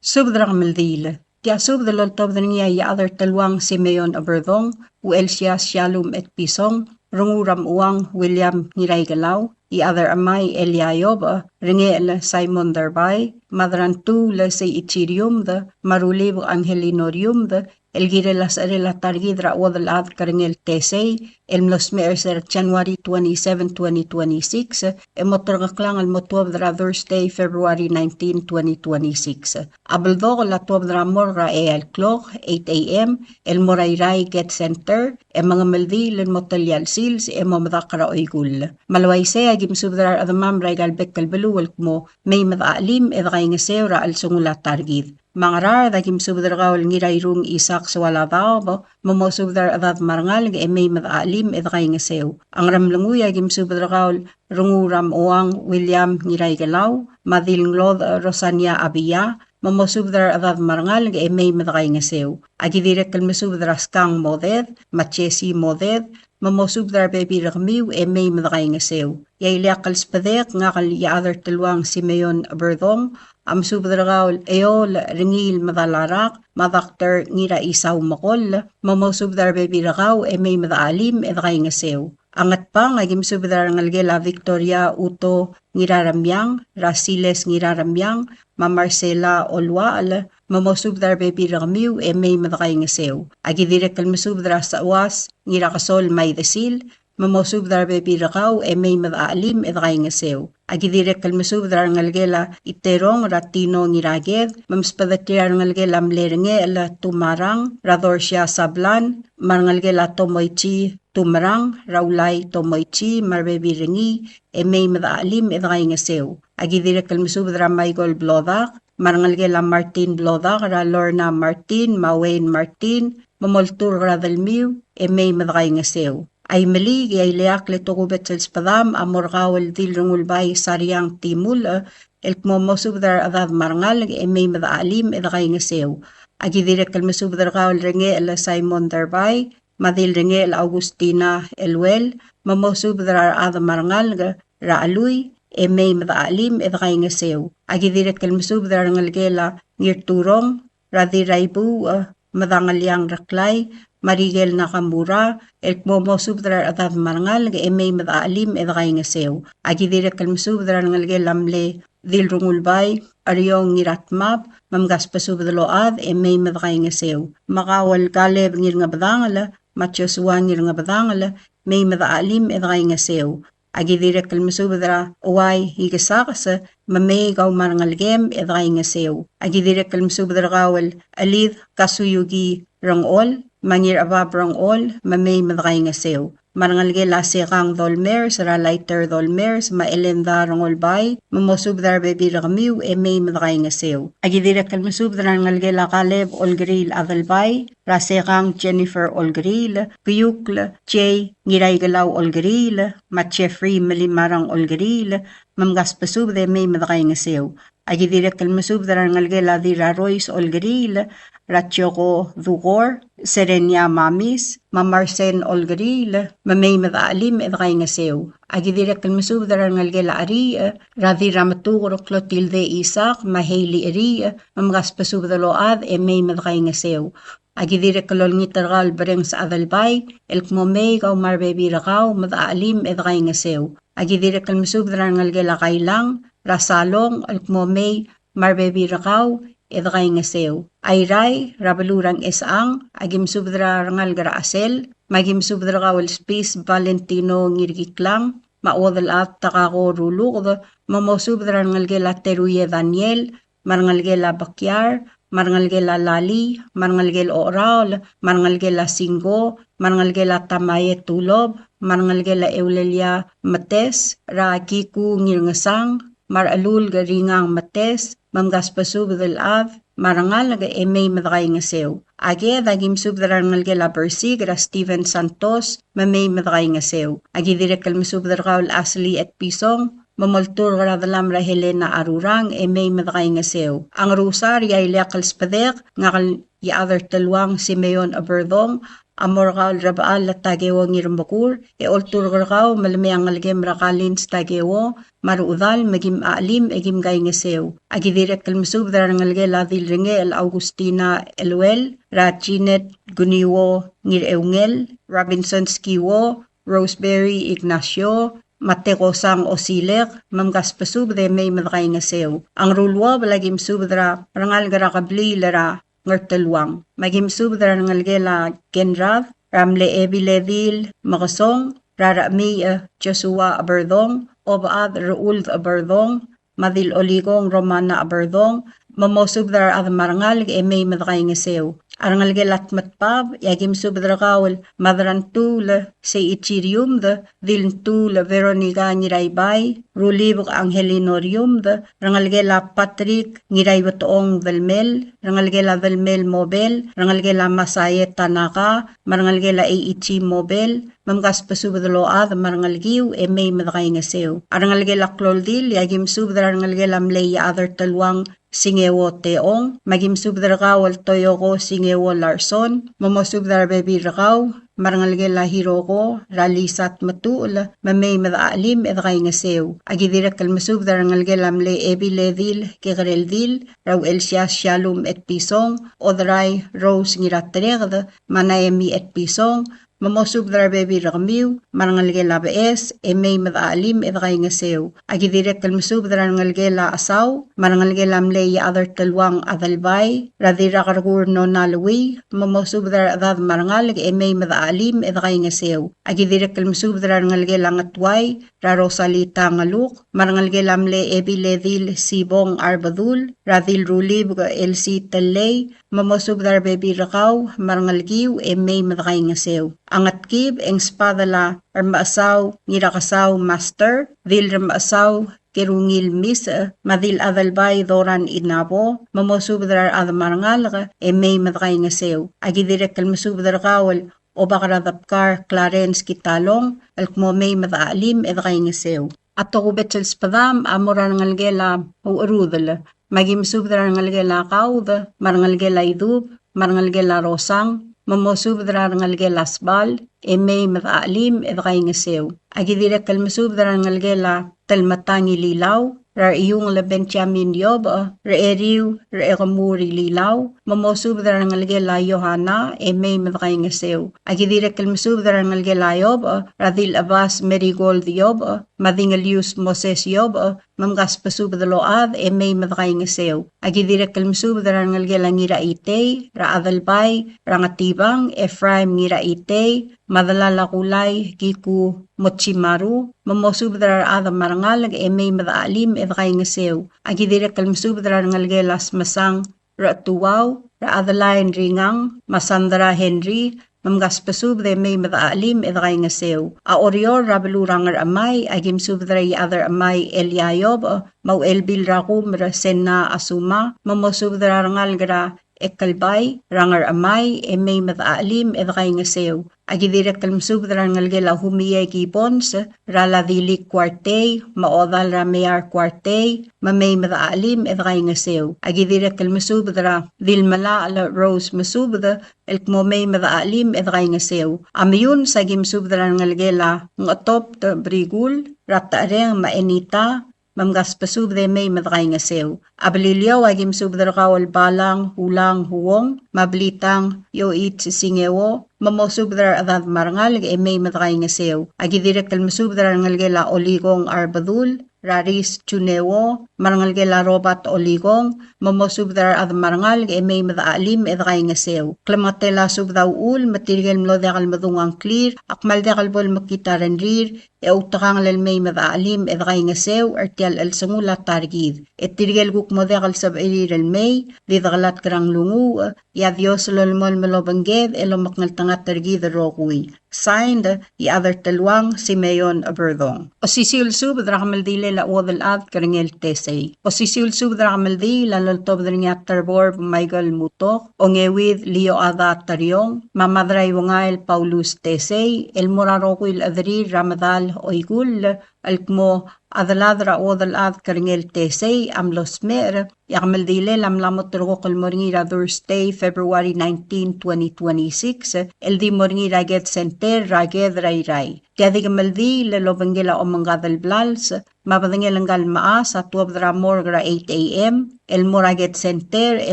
Subed er a kemeldiil. Tia subed el oltobed er ngii a Iechad er Teluang Simeon Eberdong, Uchelsias Shallum Etpison, Rengul er a Mechuang William Ngiraikelau, Iechad er a Chemai Elia Iobech, Rengechel Simon Derbai, Madrantuul Seichi Riumd, me a Rulibek Angelino Riumd, el kirel a secherel a ta er kid er a chuodel chad Kerengel Tesei, el mlo smecher er se er a January twenty-seven, twenty twenty-six, e mo terkeklang el mo tuobed er a Thursday, February nineteen, twenty twenty-six. A beldokel a tuobed er a morgue er a eai el klok, eight A M, el mo er a Irrai Ked Center, e mengemeldiil el mo telia el sils, e mo medakl er a oikull. Me le uaisei a ki mesubed er a rechedemam er aika el bek el beluu el kmo mei me dechachelim e dekaingeseu er a chelsengul a ta er kid. Me a Ngaraard a ki mesubed er kau el Ngirairung Isaac Soaladaob, me mosubed er a rechedad me a rengalek e mei me dechachelim e dekaingeseu. A Ngeremlengui a ki mesubed er kau el Rengul er a Mechuang William Ngiraikelau, me a Dilnglodech Rosania Abia, me mosubed er a rechedad me a rengalek e mei me dekaingeseu. A ki dirrek el mesubed er a Skang Moded, me a Jesse Moded, me mosubed er a rebebil er kemiu e mei me dekaingeseu. E a ileakl el sbedek, ngak el Iechad er Teluang Simeon Eberdong, a mesubed er kau el Eol Rengiil Medalarak, me a Doctor Ngiraisau Mekoll, me mosubed er a rebebil er kau e mei me dechelim e dekaingeseu. A Ngatpang, aki mesubed er a rengelekel a Victoria Uto Ngiraremiang, er a Siles Ngiraremiang, me a Marcela Oluachel, me mosubed er a rebebil er kemiu e mei me dekaingeseu. Aki dirrek el mesubed er a Seuas Ngirakesol me a Idesil, me mosubed er a rebebil er kau e mei me dechelim e dekaingeseu. Aki dirrek el mesubed er a rengelekel a Iterong er a Tino Ngiraked, me msbedeterir a rengelekel a mle Rengechel Tumarang, er a Dorsia Sablan, me a rengelekel a Tomoichi Tumerang, er a Ulai Tomoichi, me a rebebil er ngii, e mei me dechelim e dekaingeseu. Aki dirrek el mesubed er a Michael Blodak, me a rengelekel a Martin Blodak, er a Lorna Martin, me a Wayne Martin, me molturk er a delmiu, e mei me dekaingeseu. A Imeliik, e a ileakl e tokubets el sbedam a mo er kau el Dilrengulbai Sariang Timulech, el kmo mosubed er a rechedad me a rengalek e mei me dechelim e dekaingeseu. Aki dirrek el mesubed er kau el Rengechel Simon Derbai, me a Dilrengechel Augustina Eluel, me mosubed er a rechad me a rengalek er a Chelui, e mei me dechelim e dekaingeseu. Aki dirrek el mesubed er a rengelekel a Ngirturong, er a Dirraibuuch, me a Dangeliang Reklai, me a Rikel Nakamura, el kmo mosubed er a rechedad me a rengalek e mei me dechelim e dekaingeseu. Aki dirrek el mesubed er a rengelekel a mle Dilrengulbai Eriong Ngiratmab, me mkasbesubed el ochad e mei me dekaingeseu. Me kau el Kaleb Ngirngebedangel, me a Joshua Ngirngebedangel, mei me dechelim e dekaingeseu. Aki dirrek el mesubed er a Uai Ikesakes, me mei kau me a rengelekem e dekaingeseu. Aki dirrek el mesubed er kau el Chelid Kasuyuki Rengchol, me a Ngirchebab Rengchol, me mei me dekaingeseu. Me a rengelekel a Sekang Dolmers, er a Laiter Dolmers, me a Elenda Rengolbai, me mosubed er a rebebil er kemiu e mei me dekaingeseu. Aki dirrek el mesubed er a rengelekel a Kaleb Olkeriil Adelbai, er a Sekang Jennifer Olkeriil, Kiukl Jay Ngiraikelau Olkeriil, me a Jeffrey Melimarang Olkeriil, me mkasbesubed e mei me dekaingeseu. Aki dirrek el mesubed er a rengelekel a Dirrarois Olkeriil, er a Joko Dukor, Serenia Mamis, me a Marsen Olkeriil, me mei me dechelim e dekaingeseu. Aki dirrek el mesubed er a rengelekel a Cheriich, er a Dirrametuker Clotilde Isaac, me a Hailey Cheriich, me mkasbesubed el ochad e mei me dekaingeseu. Aki dirrek el olengit er kau el Berenges Adelbai, el kmo mei kau me a rebebil er kau me dechelim e dekaingeseu. Aki dirrek el mesubed er a rengelekel a Kailang, er a Salong, el kmo mei me a rebebil er kau e dekaingeseu. Airai, er a beluu er a Ngchesechang, aki mesubed er a rengalek er a Chesel, me aki mesubed er kau el Spis Valentino Ngirkiklang, me a Uodelchad Takako Ruluked, me mosubed er a rengelekel a Teruie Daniel, me a rengelekel a Bekiar, me a rengelekel a Lali, me a rengelekel a Ocheraol, me a rengelekel a Singko, me a rengelekel a Tamae Tulob, me a rengelekel a Eulelia Metes, er a Kiku Ngirngesang, me a Rechelulk Ringang Metes, me mkasbesubed el chad me a rengalek e mei me dekaingeseu. A Ked, aki mesubed er a rengelekel a Bersik, er a Steven Santos, me mei me dekaingeseu. Aki dirrek el mesubed er kau el Ashley Etpison, me molturk er a delam er a Helena Arurang e mei me dekaingeseu. A Ngerusar, e a ileakl el sbedek, ngak el Iechad er Teluang Simeon Eberdong, a mo er kau el Rebechall Takeo Ngirmekur, e olturk er kau me le mei a ngelekem er a Kalins Takeo, me a rechedal me kim chelim e kim kaingeseu. Aki dirrek el mesubed er a rengelekel a Dilrengechel Augustina Eluel, er a Jeanette Kuniuo Ngireungel, Robinson Skiuo, Roseberry Ignacio, me a Tekosang Osilek, me mkasbesubed e mei me dekaingeseu. A Ngeruluobel, aki mesubed er a rengalek er a kebliil er a Ngerteluang. Me aki mesubed er a rengelekel a Kenrad, er a mle Ebiledil Mekesong, er a Rechemiich Joshua Eberdong, Obechad Rechuld Eberdong, me a Dilolikong Romana Eberdong, me mosubed er a rechad me a rengalek e mei me dekaingeseu. A rengelekel a Tmetbab, e aki mesubed er kau el Madrantuul Seichi Riumd, Dilntuul Veronica Ngiraibai, Rulibek Angelino Riumd, rengelekel a Patrick Ngiraibetong Delmel, rengelekel a Delmel Mobel, rengelekel a Masae Tanaka, me a rengelekel a Eichi Mobel, me mkasbesubed el ochad me a rengelekiu e mei me dekaingeseu. A rengelekel a Kloldil, e aki mesubed er a rengelekel a mle Iechad er Teluang Singeo Teong, me aki mesubed er kau el Toyoko Singeo Larson, me mosubed er a rebebil er kau, me a rengelekel a Hiroko, er a Lisa Tmetuchl, me mei me dechachelim e dekaingeseu. A ki dirrek el mesubed er a rengelekel a mle Ebil Edil Kekereldil, er a Uchelsias Shalom Etpison, Oderai Rose Ngiratereked, me a Naemi Etpison, me mosubed er a rebebil er kemiu, me a rengelekel a Beches, e mei me dechachelim e dekaingeseu. A ki dirrek el mesubed er a rengelekel a Chesau, me a rengelekel a mle Iechad er Teluang Adelbai, er a Dirrakerkur Nona Lui, me mosubed er a rechedad me a rengalek e mei me dechachelim e dekaingeseu. A ki dirrek el mesubed er a rengelekel a Ngetuai, er a Rosalita Ngeluk, me a rengelekel a mle Ebil Edil Sibong Arbedul, er a Dilrulibek Elsie Tellei, me mosubed er a rebebil er kau me a rengelekiu e mei me dekaingeseu. A Ngetkib e ng sbadel a Remechesau Ngirakesau Master, Dil Remechesau Kerungil Misech, me a Dil Adelbai Doran Inabo, me mosubed er a rechad me a rengalek e mei me dekaingeseu. A ki dirrek el mesubed er kau el Obak er a Debkar Clarence Kitalong, el kmo mei me dechachelim e dekaingeseu. A tokubets el sbedam a mo er a rengelekel a Ucherudel, me a ki mesubed er a rengelekel a Kaud, me a rengelekel a Idub, me a rengelekel a Rosang, me mosubed er a rengelekel a Sbal, e mei me dechachelim e dekaingeseu. A ki dirrek el mesubed er a rengelekel a Telmetang Ililau, er a Iungel Benjamin Iobech, er a Eriu, er a Ekemur Ililau, me mosubed er a rengelekel a Yohana, e mei me dekaingeseu. A ki dirrek el mesubed er a rengelekel a Iobech, er a Dilchebas Marigold Iobech, me a Dingelius Moses Iobech, me mkasbesubed el ochad e mei me dekaingeseu. A ki dirrek el mesubed er a rengelekel a Ngiraitei, er a Adelbai, er a Ngetibang, Ephraim Ngiraitei, me a delal a Kulai Kiku Mochimaru, me mosubed er a rechad me a rengalek e mei me dechachelim e dekaingeseu. A ki dirrek el mesubed er a rengelekel a Smesang Rechetuau, er a Adeline Ringang, me a Sandra Henry, me mkasbesubed e mei me dechachelim e dekaingeseu. A Oreor er a beluu er a Ngerchemai, a ki mesubed er a Iechad er Chemai Elia Iobech, me a Uchelbil er a Kumer Senna Asuma, me mosubed er a rengalek er a Ekelbai, er a Ngerchemai, e mei me dechachelim e dekaingeseu. A ki dirrek el mesubed er a rengelekel a Humie Gibbons, er a Ladilik Kuartei, me a Odal er a Mear Kuartei, me mei me dechachelim e dekaingeseu. A ki dirrek el mesubed er a Dilmelachel Rose Mesubed, el kmo mei me dechachelim e dekaingeseu. A Meyuns a ki mesubed er a rengelekel a Ngchetobt Brikul, er a Techereng me a Enita, me mkasbesubed e mei me dekaingeseu. A Beliliou a ki mesubed er kau el Balang, Ulang, Uong, me a Blitang, Ioich Singeo, me mosubed er a rechedad me a rengalek e mei me dekaingeseu. A ki dirrek el mesubed er a rengelekel a Olikong Arbedul, er a Ris Juneo, me a rengelekel a Robert Olikong, me mosubed er a rechad me a rengalek e mei me dechachelim e dekaingeseu. Klemengetel a subed a uchul, me tirke el mlo diak el medung a ngklir, a kmal diak el bo lemekngit a rengrir, e outekangel el mei me dechachelim e dekaingeseu er tia el chelsengul a ta er kid. E tirke el kuk mo diak el sebechir el mei, di dekelatk er a nglunguuch, e a Dios a lolemolem el obengked e lomekngeltengat er kid el rokui. Signed, Iechad er Teluang Simeon Eberdong. Osisiu el subed er a kemeldiil er a Uodelchad Kerengel Tesei. Osisiu el subed er a kemeldiil a loltobed er ngii a Terbor Michael Mutok, Ongeuid Liochada Teriong, me a Madraiuengael Paulus Tesei, el mo er a rokui el chederir er a medal Oikull, el kmo a delad er a Uodelchad Kerengel Tesei a mlo smecher, e a kemeldiil a mla mo terrekokl el mo er ngii er a Thursday, February nineteen, twenty twenty-six, el di mo er ngii er a Ked Center er a Ked er a Irrai. Tia di kemeldiil el obengkel a omengkad el blals, me a bedengel ngka el mechas a tuobed er a morgue er a eight A M, el mo er a Ked Center, e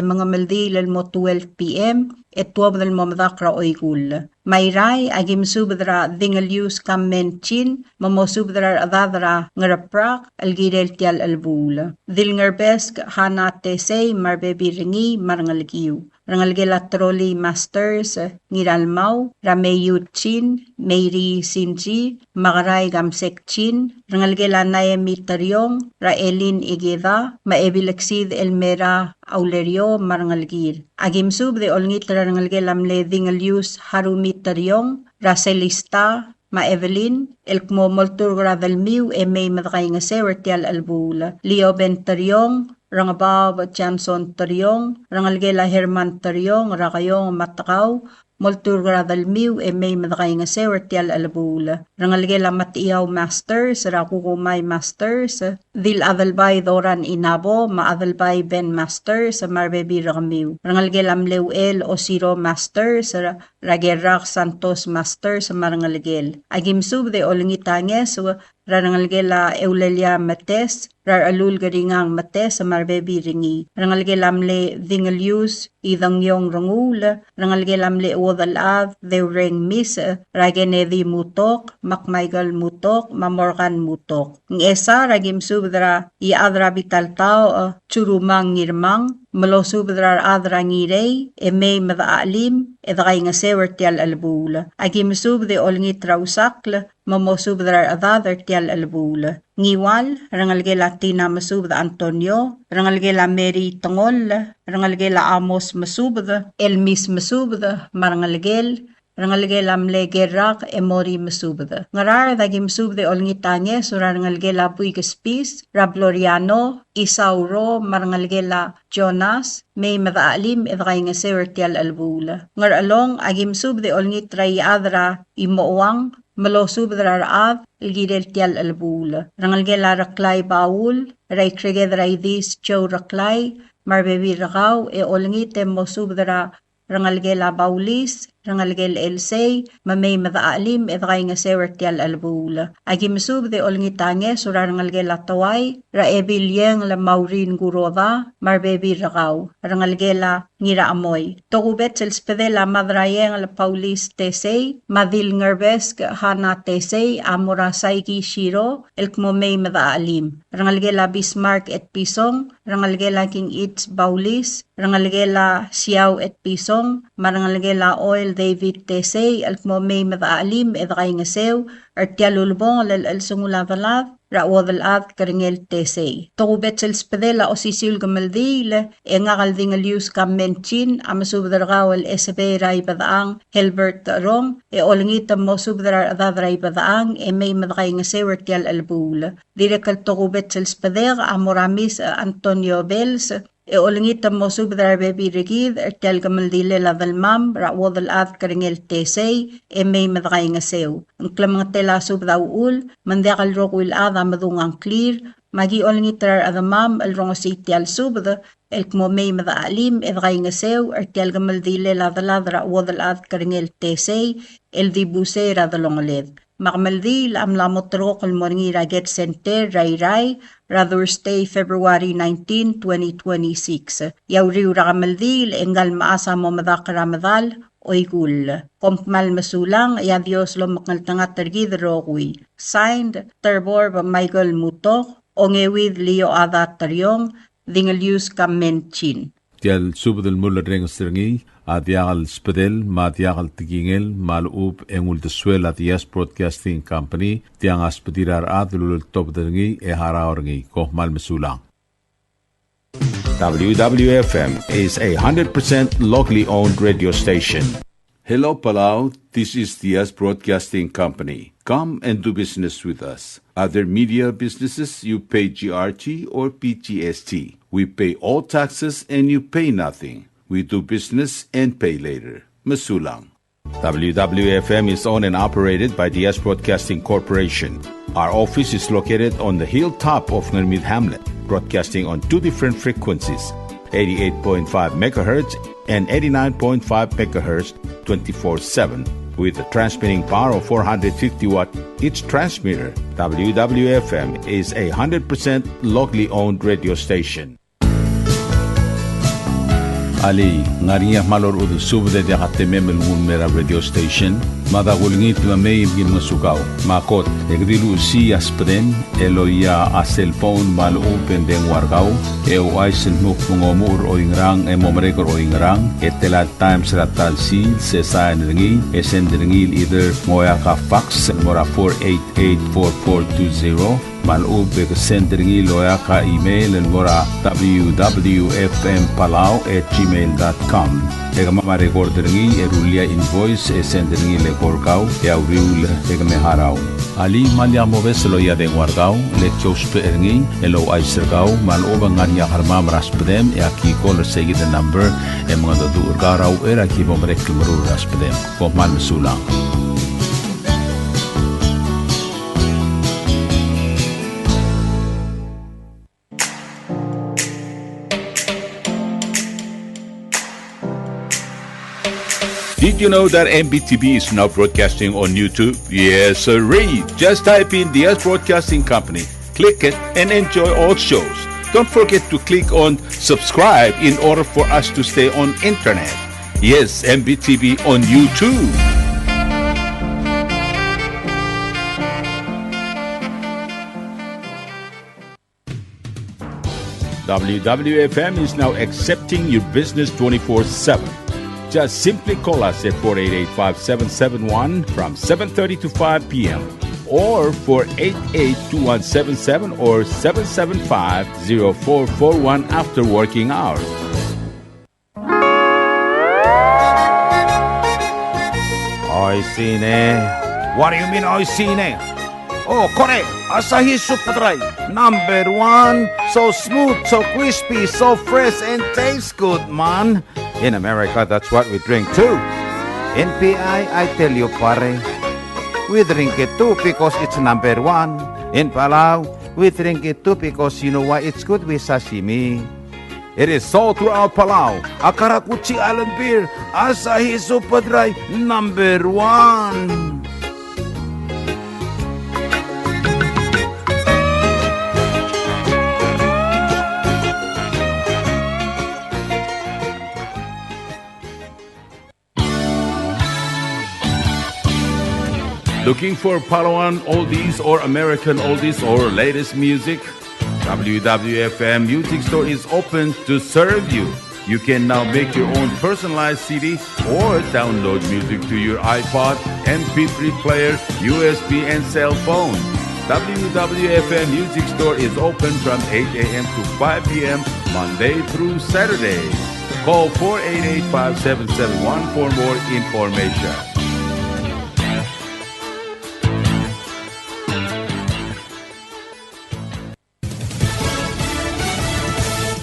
mengemeldiil el mo twelve P M, e tuobed el mo medakl er a Oikull. Me a Irrai, a ki mesubed er a Dingelius Kammen Chin, me mosubed er a rechedad er a Ngereprak, el kirel tia el chelebuul. Dilngerbesk Hana Tesei, me a rebebil er ngii, me a rengelekiu. Rengelekel a Troli Masters, Ngiralmau, er a Meiu Chin, Meiri Sinji, me a Kerai Kamsek Chin, rengelekel a Naemi Teriong, er a Elin Ikeda, me a Ebileksid Elmera Aulerio, me a rengelekir. A ki mesubed e olengit er a rengelekel a mle Dingelius Harumi Teriong, er a Selista, me a Evelyn, el kmo molturk er a delmiu e mei me dekaingeseu er tia el chelebuul. Lioben Teriong, Rengebaob Johnson Teriong, rengelekel a Herman Teriong, er a Keiong me a Tekau, molturk er a delmiu e mei me dekaingeseu er tia el chelebuul. Rengelekel a Matiau Masters, er a Kukumai Masters, Dil Adelbai Doran Inabo, me a Adelbai Ben Masters, me a rebebil er kemiu. Rengelekel a mle Uchel Osiro Masters, er a Kerrak Santos Masters, me a rengelekel. Aki mesubed e olengit a ngeso er a rengelekel a Eulelia Metes, er a Rechelul Keringang Metes, me a rebebil er ngii. Rengelekel a mle Dingelius Idengiong Renguul, rengelekel a mle Uodelchad Deureng Mis, er a Kennedy Mutok, Mac Michael Mutok, me a Morgan Mutok. Ngchesar, aki mesubed er a Iechad er a Bitaltaoch, Churumang Ngirmang, me losubed er a rechad er a Ngirei, e mei me dechachelim, e dekaingeseu er tia el chelebuul. Aki mesubed e olengit er a Usakl, me mosubed er a rechedad er tia el chelebuul. Ngiwal, rengelekel a Tina Mesubed Antonio, rengelekel a Mary Tengoll, rengelekel a Amos Mesubed, Elmis Mesubed, me a rengelekel, rengelekel a mle Kerrak Emori Mesubed. Ngaraard, aki mesubed e olengit a ngeso er a rengelekel a Buik Spis, er a Floriano, Isauro, me a rengelekel a Jonas, mei me dechachelim e dekaingeseu er tia el chelebuul. Ngerchelong, aki mesubed e olengit er a Iechad er a Imochuang, me losubed er a rechad el kirel tia el chelebuul. Rengelekel a Reklai Baul, er a Ikreked er a Idis Joe Reklai, me a rebebil er kau, e olengit e mosubed er a rengelekel a Baulis, rengelekel Elsei, me mei me dechachelim e dekaingeseu er tia el chelebuul. Aki mesubed e olengit a ngeso er a rengelekel a Toai, er a Ebil Iengel Maureen Kuroda, me a rebebil er kau, rengelekel a Ngirachemoi. Tokubets el sbedel a Madraiengel Baulis Tesei, me a Dil Ngerbesk Hana Tesei, a mo er a Saiki Shiro, el kmo mei me dechachelim. Rengelekel a Bismarck Etpison, rengelekel a King Its Baulis, rengelekel a Siau Etpison, me a rengelekel a Oil David Tesei, el kmo mei me dechachelim e dekaingeseu er tia el ulebongel el chelsengul a delad er a Uodelchad Kerengel Tesei. Tokubets el sbedel a osisiu el kemeldiil, e ngak el Dingelius Kamenchin, a mesubed er kau el Esebei er a Ibedechang Helbert Rong, e olengit e mosubed er a rechedad er a Ibedechang, e mei me dekaingeseu er tia el chelebuul. Dirrek el tokubets el sbedek a mo er a Mis Antonio Bells, e olengit e mosubed er a rebebil er kid er tia el kemeldilel a delmam er a Uodelchad Kerengel Tesei, e mei me dekaingeseu. Ng klemengetel a subed a uchul, me ng diak el rokui el chad a medung a ngklir, me aki olengit er a rechedemam el rongesii tia el subed, el kmo mei me dechachelim e dekaingeseu er tia el kemeldilel a delad er a Uodelchad Kerengel Tesei, el dibus er a delongeled. Me a kemeldiil a mla mo terrekokl el mo er ngii er a Ked Center er a Irrai, er a Thursday, February nineteen, twenty twenty-six. E a uriul er a kemeldiil e ngka el mechas a mo medakl er a medal, oikull. Kom kmal mesulang, e a Dios lomekngeltengat er kid el rokui. Signed, Terborb Michael Mutok, Ongeuid Liochad Teriong, Dingelius Kamenchin. Tia el subed el mulerrenges er ngii a diak el sbedel me a diak el tekingel me a lechub e ng uldesuel a Diaz Broadcasting Company, tiang a sbedir a rechad el uleltobed er ngii e harau er ngii. Kom kmal mesulang. W W F M is a hundred percent locally owned radio station. Hello, Palau. This is Diaz Broadcasting Company. Come and do business with us. Other media businesses, you pay G R T or P G S T. We pay all taxes and you pay nothing. We do business and pay later. Mesulang. W W F M is owned and operated by Diaz Broadcasting Corporation. Our office is located on the hilltop of Ngermid Hamlet, broadcasting on two different frequencies, eighty-eight point five megahertz and eighty-nine point five megahertz, twenty-four seven, with a transmitting power of four hundred fifty watt each transmitter. W W F M is a hundred percent locally owned radio station. Alii, ng ngar er ngii a kmal orechudel subed e diak a temem el nguu el mei er a radio station? Mada kulengit me mei me ki ngosukau. Me a kot, e ke di luchesii a sbedem el oia a cellphone me a lechub e ng dengua er kau, e ouchais el dmu kmo ng omuchel er oingerang e mo merek er oingerang, e tela el times er a ta el sils, e sain er ngii, e send er ngii el either ng oeak a fax el mo er a four eight eight four four two zero, me a lechub e ke send er ngii el oeak a email el mo er a W W F M Palau at gmail dot com. E kemam a record er ngii e rullii a invoice e send er ngii el eko er kau, e a uriul e ke me harau. Alii, me lak mobes el loia a dengua er kau, le ki ousbech er ngii el ouchais er kau me a lechub e ng ngar er ngii a kermam er a sbedem e aki call er seikid el number e mengedecheduch er kau er a uchei er a ki bo merek el meruul er a sbedem. Kom kmal mesulang. Did you know that M B T V is now broadcasting on YouTube? Yes, sirree. Just type in Diaz Broadcasting Company, click it, and enjoy all shows. Don't forget to click on subscribe in order for us to stay on internet. Yes, M B T V on YouTube. W W F M is now accepting your business twenty-four seven. Just simply call us at four eight eight, five seven seven one from seven thirty to five p m, or four eight eight, two one seven seven or seven seven five, zero four four one after working hours. Oishii ne. What do you mean, oishii ne? Oh, kore, Asahi Super Dry, number one. So smooth, so crispy, so fresh, and tastes good, man. In America, that's what we drink too. In P I, I tell you, pare, we drink it too because it's number one. In Palau, we drink it too because you know why? It's good with sashimi. It is sold throughout Palau. A karakuchi island beer, Asahi Super Dry, number one. Looking for Palauan oldies or American oldies or latest music? W W F M Music Store is open to serve you. You can now make your own personalized C D or download music to your iPod, M P three player, U S B, and cell phone. W W F M Music Store is open from eight a m to five p m, Monday through Saturday. Call four eight eight, five seven seven one for more information.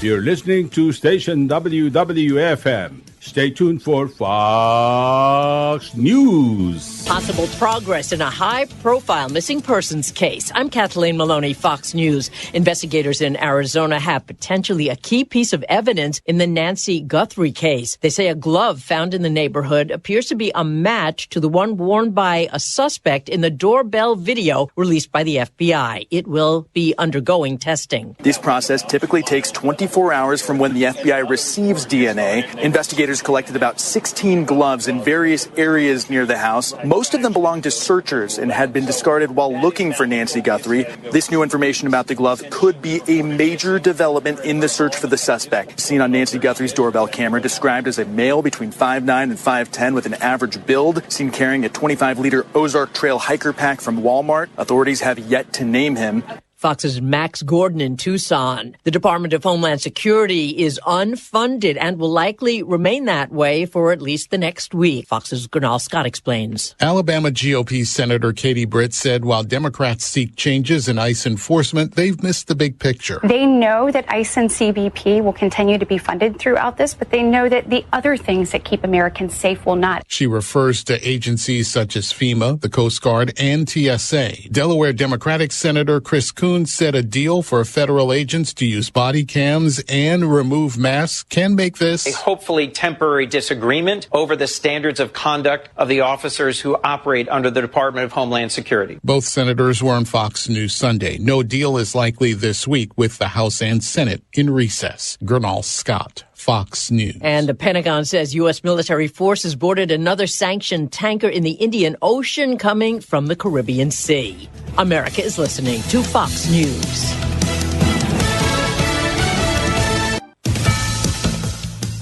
You're listening to station W W F M. Stay tuned for Fox News. Possible progress in a high-profile missing persons case. I'm Kathleen Maloney, Fox News. Investigators in Arizona have potentially a key piece of evidence in the Nancy Guthrie case. They say a glove found in the neighborhood appears to be a match to the one worn by a suspect in the doorbell video released by the F B I. It will be undergoing testing. This process typically takes twenty-four hours from when the F B I receives D N A. Investigators collected about sixteen gloves in various areas near the house. Most of them belonged to searchers and had been discarded while looking for Nancy Guthrie. This new information about the glove could be a major development in the search for the suspect. Seen on Nancy Guthrie's doorbell camera, described as a male between five nine and five ten with an average build, seen carrying a twenty-five liter Ozark Trail hiker pack from Walmart. Authorities have yet to name him. Fox's Max Gordon in Tucson. The Department of Homeland Security is unfunded and will likely remain that way for at least the next week, Fox's Gurnal Scott explains. Alabama G O P Senator Katie Britt said while Democrats seek changes in ice enforcement, they've missed the big picture. They know that ice and C B P will continue to be funded throughout this, but they know that the other things that keep Americans safe will not. She refers to agencies such as FEMA, the Coast Guard, and T S A. Delaware Democratic Senator Chris Coons said a deal for federal agents to use body cams and remove masks can make this a hopefully temporary disagreement over the standards of conduct of the officers who operate under the Department of Homeland Security. Both senators were on Fox News Sunday. No deal is likely this week with the House and Senate in recess. Gurnal Scott, Fox News. And the Pentagon says U S military forces boarded another sanctioned tanker in the Indian Ocean coming from the Caribbean Sea. America is listening to Fox News.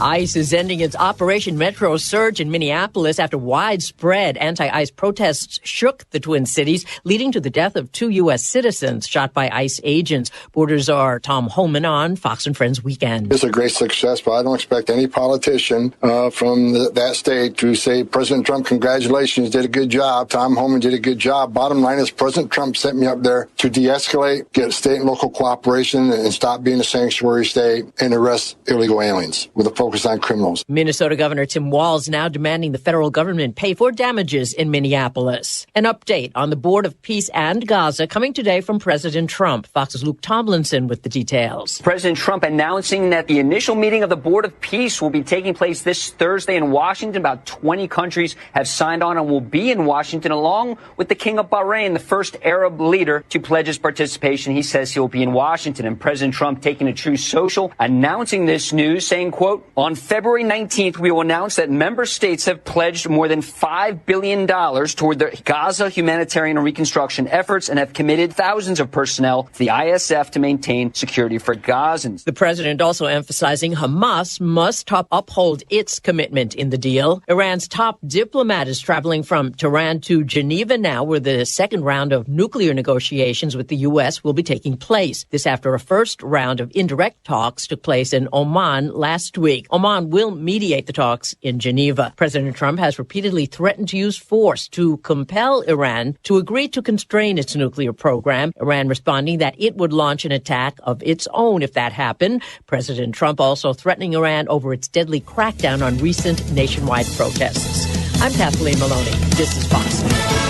ICE is ending its Operation Metro Surge in Minneapolis after widespread anti-ICE protests shook the Twin Cities, leading to the death of two U S citizens shot by ICE agents. Reporters are Tom Homan on Fox and Friends Weekend. It's a great success, but I don't expect any politician uh, from the, that state to say, "President Trump, congratulations, did a good job. Tom Homan did a good job." Bottom line is, President Trump sent me up there to de-escalate, get state and local cooperation, and stop being a sanctuary state and arrest illegal aliens with a focus on criminals. Minnesota Governor Tim Walz now demanding the federal government pay for damages in Minneapolis. An update on the Board of Peace and Gaza coming today from President Trump. Fox's Luke Tomlinson with the details. President Trump announcing that the initial meeting of the Board of Peace will be taking place this Thursday in Washington. About twenty countries have signed on and will be in Washington, along with the King of Bahrain, the first Arab leader to pledge his participation. He says he will be in Washington. And President Trump taking to Truth Social, announcing this news, saying, quote, "On February nineteenth, we will announce that member states have pledged more than five billion dollars toward the Gaza humanitarian and reconstruction efforts and have committed thousands of personnel to the I S F to maintain security for Gazans." The president also emphasizing Hamas must up- uphold its commitment in the deal. Iran's top diplomat is traveling from Tehran to Geneva now, where the second round of nuclear negotiations with the U S will be taking place. This after a first round of indirect talks took place in Oman last week. Oman will mediate the talks in Geneva. President Trump has repeatedly threatened to use force to compel Iran to agree to constrain its nuclear program, Iran responding that it would launch an attack of its own if that happened. President Trump also threatening Iran over its deadly crackdown on recent nationwide protests. I'm Kathleen Maloney. This is Fox News.